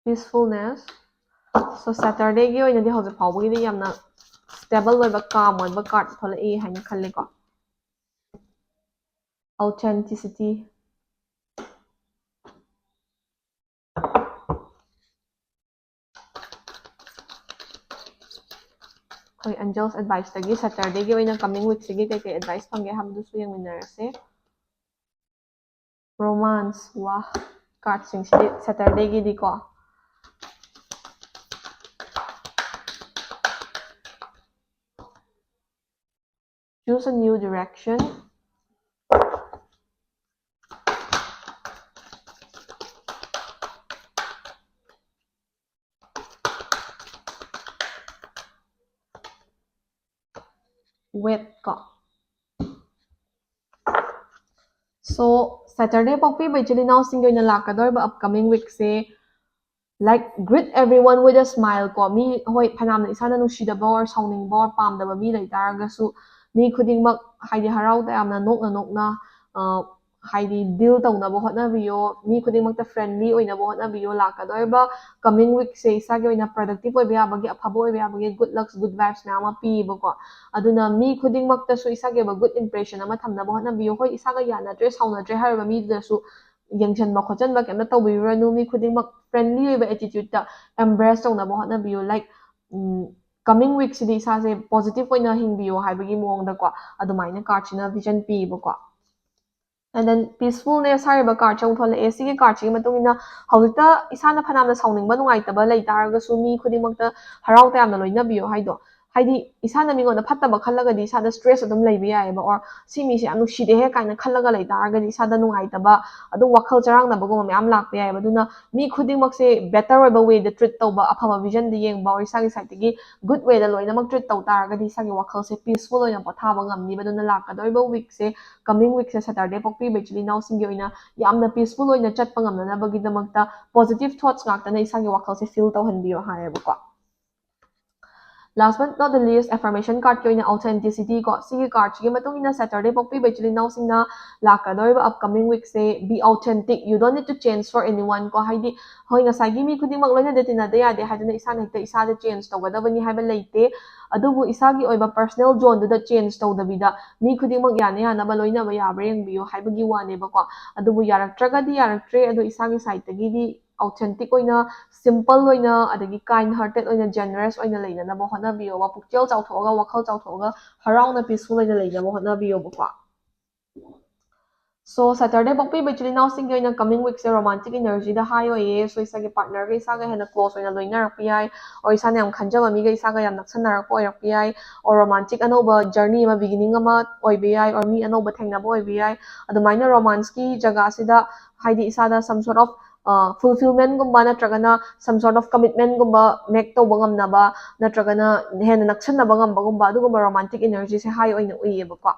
peacefulness. So, Saturday ꯒꯤ ꯑꯣꯏꯅꯗꯤ ꯍꯧꯖꯤꯛ ꯐꯥꯎꯕꯒꯤꯗꯤ ꯌꯥꯝꯅ stable ꯑꯣꯏꯕ, calm ꯑꯣꯏꯕ card ꯊꯣꯛꯂꯛꯏ ꯍꯥꯏꯅ ꯈꯜꯂꯤꯀꯣ꯫ Authenticity. ꯑꯩꯈꯣꯏ Angels Advice ꯇꯒꯤ Saturday ꯒꯤ ꯑꯣꯏꯅ coming week ꯁꯤꯒꯤ ꯀꯩꯀꯩ advice ꯐꯪꯒꯦ ꯍꯥꯏꯕꯗꯨꯁꯨ ꯌꯦꯡꯃꯤꯟꯅꯔꯁꯦ꯫ Romance, ꯋꯥ, card ꯁꯤꯡꯁꯤꯗꯤ Saturday ꯒꯤꯗꯤꯀꯣ, choose a new direction. Wait ꯀꯣ꯫ So, Saturday ꯄꯣꯛꯄꯤꯕ ꯏꯆꯤꯜ ꯏꯅꯥꯎꯁꯤꯡꯒꯤ ꯑꯣꯏꯅ ꯂꯥꯛꯀꯗꯧꯔꯤꯕ upcoming week say, like, greet everyone with a smile ꯀꯣ꯫ ꯃꯤ, ꯍꯣꯏ, ꯐꯅꯌꯥꯝꯅ ꯏꯁꯥꯅ ꯅꯨꯡꯁꯤꯗꯕ or ꯁꯥꯎꯅꯤꯡꯕ or ꯄꯥꯝꯗꯕ ꯃꯤ ꯂꯩ ꯇꯥꯔꯒꯁꯨ, ꯃꯤ ꯈꯨꯗꯤꯡꯃꯛ, ꯍꯥꯏꯗꯤ, ꯍꯔꯥꯎ ꯇꯌꯥꯝꯅ, ꯅꯣꯛꯅ ꯅꯣꯛꯅ, ꯑ, ꯍꯥꯏꯗꯤ ꯗꯤꯜ ꯇꯧꯅꯕ ꯍꯣꯠꯅꯕꯤꯌꯣ, ꯃꯤ ꯈꯨꯗꯤꯡꯃꯛꯇ ꯐ꯭ꯔꯦꯟꯂꯤ ꯑꯣꯏꯅꯕ ꯍꯣꯠꯅꯕꯤꯌꯣ꯫ ꯂꯥꯛꯀꯗꯧꯔꯤꯕ ꯀꯃꯤꯡ ꯋꯤꯛꯁꯦ ꯏꯁꯥꯒꯤ ꯑꯣꯏꯅ ꯄ꯭ꯔꯗꯛꯇꯤꯞ ꯑꯣꯏꯕ ꯌꯥꯕꯒꯤ, ꯑꯐꯕ ꯑꯣꯏꯕ ꯌꯥꯕꯒꯤ ꯒꯨꯗ ꯂꯛꯁ, ꯒꯨꯗ ꯚꯥꯏꯕꯁ ꯃꯌꯥꯝ ꯑꯃ ꯄꯤꯌꯦꯕꯀꯣ꯫ ꯑꯗꯨꯅ ꯃꯤ ꯈꯨꯗꯤꯡꯃꯛꯇꯁꯨ ꯏꯁꯥꯒꯤ ꯑꯣꯏꯕ ꯒꯨꯗ ꯏꯝꯄ꯭ꯔꯦꯁꯟ ꯑꯃ ꯊꯝꯅꯕ ꯍꯣꯠꯅꯕꯤꯌꯨ꯫ ꯍꯣꯏ, ꯏꯁꯥꯒ ꯌꯥꯅꯗ꯭ꯔꯦ, ꯁꯥꯎꯅꯗ꯭ꯔꯦ ꯍꯥꯏꯔꯤꯕ ꯃꯤꯗꯨꯗꯁꯨ ꯌꯦꯡꯁꯤꯟꯕ ꯈꯣꯠꯆꯟꯕ ꯀꯩꯝꯇ ꯇꯧꯕꯤꯔꯨꯔꯅꯨ꯫ ꯃꯤ ꯈꯨꯗꯤꯡꯃꯛ ꯐ꯭ꯔꯦꯟꯂꯤ ꯑꯣꯏꯕ ꯑꯦꯇꯤꯇ꯭ꯌꯨꯠꯇ ꯑꯦꯝꯕ꯭ꯔꯦꯁ ꯇꯧꯅꯕ ꯍꯣꯠꯅꯕꯤꯌꯨ꯫ ꯂꯥꯏꯛ, ꯀꯃꯤꯡ ꯋꯤꯛꯁꯤꯗꯤ ꯏꯁꯥꯁꯦ ꯄꯣꯖꯤꯇꯤꯚ ꯑꯣꯏꯅ ꯍꯤꯡꯕꯤꯌꯣ ꯍꯥꯏꯕꯒꯤ ꯃꯑꯣꯡꯗꯀꯣ, ꯑꯗꯨꯃꯥꯏꯅ ꯀꯥꯔꯠꯁꯤꯅ ꯚꯤꯖꯟ ꯄꯤꯌꯦꯕꯀꯣ꯫ And then peacefulness ꯍꯥꯏꯔꯤꯕ ꯀꯥꯔꯠꯁꯦ ꯑꯃꯨꯛ ꯊꯣꯛꯂꯛꯑꯦ꯫ ꯁꯤꯒꯤ ꯀꯥꯔꯠꯁꯤꯒꯤ ꯃꯇꯨꯡ ꯏꯟꯅ ꯍꯧꯖꯤꯛꯇ ꯏꯁꯥꯅ ꯐꯅꯌꯥꯝꯅ ꯁꯥꯎꯅꯤꯡꯕ, ꯅꯨꯡꯉꯥꯏꯇꯕ ꯂꯩ ꯇꯥꯔꯒꯁꯨ ꯃꯤ ꯈꯨꯗꯤꯡꯃꯛꯇ ꯍꯔꯥꯎ ꯇꯌꯥꯝꯅ ꯂꯣꯏꯅꯕꯤꯌꯣ ꯍꯥꯏꯗꯣ꯫ ꯍꯥꯏꯗꯤ ꯏꯁꯥꯅ ꯃꯤꯉꯣꯟꯗ ꯐꯠꯇꯕ ꯈꯜꯂꯒꯗꯤ ꯏꯁꯥꯗ ꯁ꯭ꯇ꯭ꯔꯦꯁ ꯑꯗꯨꯝ ꯂꯩꯕ ꯌꯥꯏꯑꯕ, ꯑꯣꯔ ꯁꯤ ꯃꯤꯁꯦ ꯌꯥꯝ ꯅꯨꯡꯁꯤꯗꯦꯍꯦ ꯀꯥꯏꯅ ꯈꯜꯂꯒ ꯂꯩ ꯇꯥꯔꯒꯗꯤ ꯏꯁꯥꯗ ꯅꯨꯡꯉꯥꯏꯇꯕ, ꯑꯗꯨꯝ ꯋꯥꯈꯜ ꯆꯔꯥꯡꯅꯕꯒꯨꯝꯕ ꯃꯌꯥꯝ ꯂꯥꯛꯄ ꯌꯥꯏꯑꯕ꯫ ꯑꯗꯨꯅ ꯃꯤ ꯈꯨꯗꯤꯡꯃꯛꯁꯦ ꯕꯦꯇꯔ ꯑꯣꯏꯕ ꯋꯦꯗ ꯇ꯭ꯔꯤꯠ ꯇꯧꯕ, ꯑꯐꯕ ꯚꯤꯖꯟꯗ ꯌꯦꯡꯕ, ꯑꯣꯔ ꯏꯁꯥꯒꯤ ꯁꯥꯏꯠꯇꯒꯤ ꯒꯨꯗ ꯋꯦꯗ ꯂꯣꯏꯅꯃꯛ ꯇ꯭ꯔꯤꯠ ꯇꯧ ꯇꯥꯔꯒꯗꯤ ꯏꯁꯥꯒꯤ ꯋꯥꯈꯜꯁꯦ ꯄꯤꯁꯐꯨꯜ ꯑꯣꯏꯅ ꯄꯣꯊꯥꯕ ꯉꯝꯅꯤꯕ꯫ ꯑꯗꯨꯅ ꯂꯥꯛꯀꯗꯧꯔꯤꯕ ꯋꯤꯛꯁꯦ, ꯀꯃꯤꯡ ꯋꯤꯛꯁꯦ ꯁꯦꯇꯔꯗꯦ ꯄꯣꯛꯄꯤꯕ ꯏꯆꯤꯜ ꯏꯅꯥꯎꯁꯤꯡꯒꯤ ꯑꯣꯏꯅ ꯌꯥꯝꯅ ꯄꯤꯁꯐꯨꯜ ꯑꯣꯏꯅ ꯆꯠꯄ ꯉꯝꯅꯅꯕꯒꯤꯗꯃꯛꯇ ꯄꯣꯖꯤꯇꯤꯚ ꯊꯣꯠꯁ ꯉꯥꯛꯇꯅ ꯏꯁꯥꯒꯤ ꯋꯥꯈꯜꯁꯦ ꯐꯤꯜ ꯇꯧꯍꯟꯕꯤꯌꯣ ꯍꯥꯏꯌꯦꯕꯀꯣ꯫ Last but not the least, affirmation cardꯀꯤ ꯑꯣꯏꯅ authenticity ꯀꯣ, ꯁꯤꯒꯤ ꯀꯥꯔꯠꯁꯤꯒꯤ ꯃꯇꯨꯡ ꯏꯟꯅ ꯁꯦꯇꯔꯗꯦ ꯄꯣꯛꯄꯤꯕ ꯏꯆꯤꯜ ꯏꯅꯥꯎꯁꯤꯡꯅ ꯂꯥꯛꯀꯗꯧꯔꯤꯕ upcoming weekꯁꯦ, be authentic, you don't need to change for anyone ꯀꯣ꯫ ꯍꯥꯏꯗꯤ ꯍꯣꯏ, ꯉꯁꯥꯏꯒꯤ ꯃꯤ ꯈꯨꯗꯤꯡꯃꯛ ꯂꯣꯏꯅꯗ ꯇꯤꯟꯅꯗ ꯌꯥꯗꯦ ꯍꯥꯏꯗꯨꯅ ꯏꯁꯥꯅ ꯍꯦꯛꯇ ꯏꯁꯥꯗ ꯆꯦꯟꯖ ꯇꯧꯒꯗꯕꯅꯤ ꯍꯥꯏꯕ ꯂꯩꯇꯦ꯫ ꯑꯗꯨꯕꯨ ꯏꯁꯥꯒꯤ ꯑꯣꯏꯕ ꯄꯔꯁꯅꯦꯜ ꯖꯣꯟꯗꯨꯗ ꯆꯦꯟꯖ ꯇꯧꯗꯕꯤꯗ ꯃꯤ ꯈꯨꯗꯤꯡꯃꯛ ꯌꯥꯅ ꯌꯥꯅꯕ ꯂꯣꯏꯅꯕ ꯌꯥꯕ꯭ꯔꯥ ꯌꯦꯡꯕꯤꯌꯨ ꯍꯥꯏꯕꯒꯤ ꯋꯥꯅꯦꯕꯀꯣ꯫ ꯑꯗꯨꯕꯨ ꯌꯥꯔꯛꯇ꯭ꯔꯒꯗꯤ ꯌꯥꯔꯛꯇ꯭ꯔꯦ, ꯑꯗꯣ ꯏꯁꯥꯒꯤ ꯁꯥꯏꯠꯇꯒꯤꯗꯤ ꯑꯣꯊꯦꯟꯇꯤꯛ ꯑꯣꯏꯅ, ꯁꯤꯝꯄꯜ ꯑꯣꯏꯅ, ꯑꯗꯒꯤ ꯀꯥꯏꯟ ꯍꯥꯔꯇꯦꯠ ꯑꯣꯏꯅ, ꯖꯦꯅꯔꯁ ꯑꯣꯏꯅ ꯂꯩꯅꯅꯕ ꯍꯣꯠꯅꯕꯤꯌꯣꯕ꯫ ꯄꯨꯛꯆꯦꯜ ꯆꯥꯎꯊꯣꯛꯑꯒ, ꯋꯥꯈꯜ ꯆꯥꯎꯊꯣꯛꯑꯒ, ꯍꯔꯥꯎꯅ ꯄꯤꯁꯐꯨꯜ ꯑꯣꯏꯅ ꯂꯩꯅꯕ ꯍꯣꯠꯅꯕꯤꯌꯣꯕꯀꯣ꯫ ꯁꯣ ꯁꯦꯇꯔꯗꯦ ꯄꯣꯛꯄꯤꯕ ꯏꯆꯤꯜ ꯏꯅꯥꯎꯁꯤꯡꯒꯤ ꯑꯣꯏꯅ ꯀꯃꯤꯡ ꯋꯤꯛꯁꯦ ꯔꯣꯃꯥꯟꯇꯤꯛ ꯏꯅꯔꯖꯤꯗ ꯍꯥꯏ ꯑꯣꯏꯌꯦ꯫ ꯁꯣ ꯏꯁꯥꯒꯤ ꯄꯥꯔꯠꯅꯔꯒ ꯏꯁꯥꯒ ꯍꯦꯟꯅ ꯀ꯭ꯂꯣꯁ ꯑꯣꯏꯅ ꯂꯣꯏꯅꯔꯛꯄ ꯌꯥꯏ, ꯑꯣꯔ ꯏꯁꯥꯅ ꯌꯥꯝ ꯈꯟꯖꯕ ꯃꯤꯒ ꯏꯁꯥꯒ ꯌꯥꯝ ꯅꯛꯁꯟꯅꯔꯛꯄ ꯑꯣꯏꯔꯛꯄ ꯌꯥꯏ, ꯑꯣꯔ ꯔꯣꯃꯥꯟꯇꯤꯛ ꯑꯅꯧꯕ ꯖꯔꯅꯤ ꯑꯃ, ꯕꯤꯒꯤꯅꯤꯡ ꯑꯃ ꯑꯣꯏꯕ ꯌꯥꯏ, ꯑꯣꯔ ꯃꯤ ꯑꯅꯧꯕ ꯊꯦꯡꯅꯕ ꯑꯣꯏꯕ ꯌꯥꯏ꯫ ꯑꯗꯨꯃꯥꯏꯅ ꯔꯣꯃꯥꯟꯁꯀꯤ ꯖꯒꯥꯁꯤꯗ ꯍꯥꯏꯗꯤ ꯏꯁꯥꯗ some sort of ꯐꯨꯜꯐꯤꯜꯃꯦꯟꯒꯨꯝꯕ ꯅꯠꯇ꯭ꯔꯒꯅ some sort of commitmentꯒꯨꯝꯕ ꯃꯦꯛ ꯇꯧꯕ ꯉꯝꯅꯕ ꯅꯠꯇ꯭ꯔꯒꯅ ꯍꯦꯟꯅ ꯅꯛꯁꯟꯅꯕ ꯉꯝꯕꯒꯨꯝꯕ ꯑꯗꯨꯒꯨꯝꯕ ꯔꯣꯃꯥꯟꯇꯤꯛ ꯏꯅꯔꯖꯤꯁꯦ ꯍꯥꯏ ꯑꯣꯏꯅ ꯎꯏꯌꯦꯕꯀꯣ꯫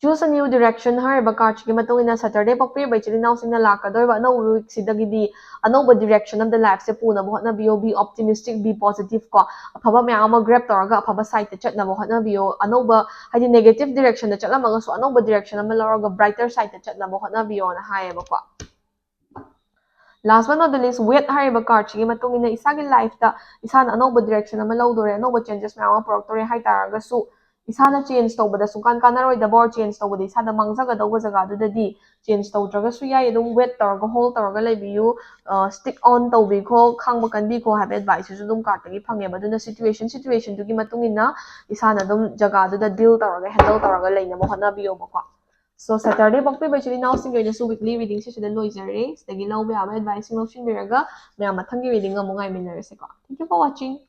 Choose a new direction ꯍꯥꯏꯔꯤꯕ cardꯁꯤꯒꯤ ꯃꯇꯨꯡ ꯏꯟꯅ Saturday ꯄꯣꯛꯄꯤꯔꯤꯕ ꯏꯆꯤꯜ ꯏꯅꯥꯎꯁꯤꯡꯅ ꯂꯥꯛꯀꯗꯧꯔꯤꯕ ꯑꯅꯧꯕ weekꯁꯤꯗꯒꯤꯗꯤ ꯑꯅꯧꯕ direction ꯑꯃꯗ lifeꯁꯦ ꯄꯨꯅꯕ ꯍꯣꯠꯅꯕꯤꯌꯣ. Be optimistic, be positive ꯀꯣ. ꯑꯐꯕ ꯃꯌꯥꯝ ꯑꯃ grab ꯇꯧꯔꯒ ꯑꯐꯕ sideꯇ ꯆꯠꯅꯕ ꯍꯣꯠꯅꯕꯤꯌꯣ. ꯑꯅꯧꯕ, ꯍꯥꯏꯗꯤ negative directionꯗ ꯆꯠꯂꯝꯃꯒꯁꯨ ꯑꯅꯧꯕ direction ꯑꯃ ꯂꯧꯔꯒ brighter sideꯇ ꯆꯠꯅꯕ ꯍꯣꯠꯅꯕꯤꯌꯣꯅ ꯍꯥꯏꯌꯦꯕꯀꯣ. Last but not the least, Wit ꯍꯥꯏꯔꯤꯕ cardꯁꯤꯒꯤ ꯃꯇꯨꯡ ꯏꯟꯅ ꯏꯁꯥꯒꯤ lifeꯇ ꯏꯁꯥꯅ ꯑꯅꯧꯕ direction ꯑꯃ ꯂꯧꯗꯣꯔꯦ, ꯑꯅꯧꯕ changes ꯃꯌꯥꯝ ꯑꯃ ꯄꯨꯔꯛꯇꯣꯔꯦ ꯍꯥꯏ ꯇꯥꯔꯒꯁꯨ, ꯏꯁꯥꯅ change ꯇꯧꯕꯗ ꯁꯨꯡꯀꯥꯟ ꯀꯥꯟꯅꯔꯣꯏꯗꯕ or change ꯇꯧꯕꯗ ꯏꯁꯥꯗ ꯃꯥꯡꯖꯒꯗꯧꯕ ꯖꯒꯥꯗꯨꯗꯗꯤ change ꯇꯧꯗ꯭ꯔꯒꯁꯨ ꯌꯥꯏ, ꯑꯗꯨꯝ wait ꯇꯧꯔꯒ, hold ꯇꯧꯔꯒ ꯂꯩꯕꯤꯌꯨ. ꯑ, stick on ꯇꯧꯕꯤꯈꯣ, ꯈꯥꯡꯕ ꯀꯟꯕꯤꯈꯣ ꯍꯥꯏꯕ adviceꯁꯤꯁꯨ ꯑꯗꯨꯝ cardꯇꯒꯤ ꯐꯪꯉꯦꯕ. ꯑꯗꯨꯅ situation, situationꯗꯨꯒꯤ ꯃꯇꯨꯡ ꯏꯟꯅ ꯏꯁꯥꯅ ꯑꯗꯨꯝ ꯖꯒꯥꯗꯨꯗ deal ꯇꯧꯔꯒ, handle ꯇꯧꯔꯒ ꯂꯩꯅꯕ ꯍꯣꯠꯅꯕꯤꯌꯣꯕꯀꯣ. So, Saturday ꯄꯣꯛꯄꯤꯕ ꯏꯆꯤꯜ ꯏꯅꯥꯎꯁꯤꯡꯒꯤ ꯑꯣꯏꯅꯁꯨ weekly readingꯁꯦ ꯁꯤꯗ ꯂꯣꯏꯖꯔꯦ. ꯁꯤꯗꯒꯤ ꯂꯧꯕ ꯌꯥꯕ adviceꯁꯤꯡ ꯂꯧꯁꯤꯟꯕꯤꯔꯒ ꯃꯌꯥꯝ ꯃꯊꯪꯒꯤ reading ꯑꯃꯨꯛ ꯉꯥꯏꯃꯤꯟꯅꯔꯁꯤꯀꯣ. Thank you for watching.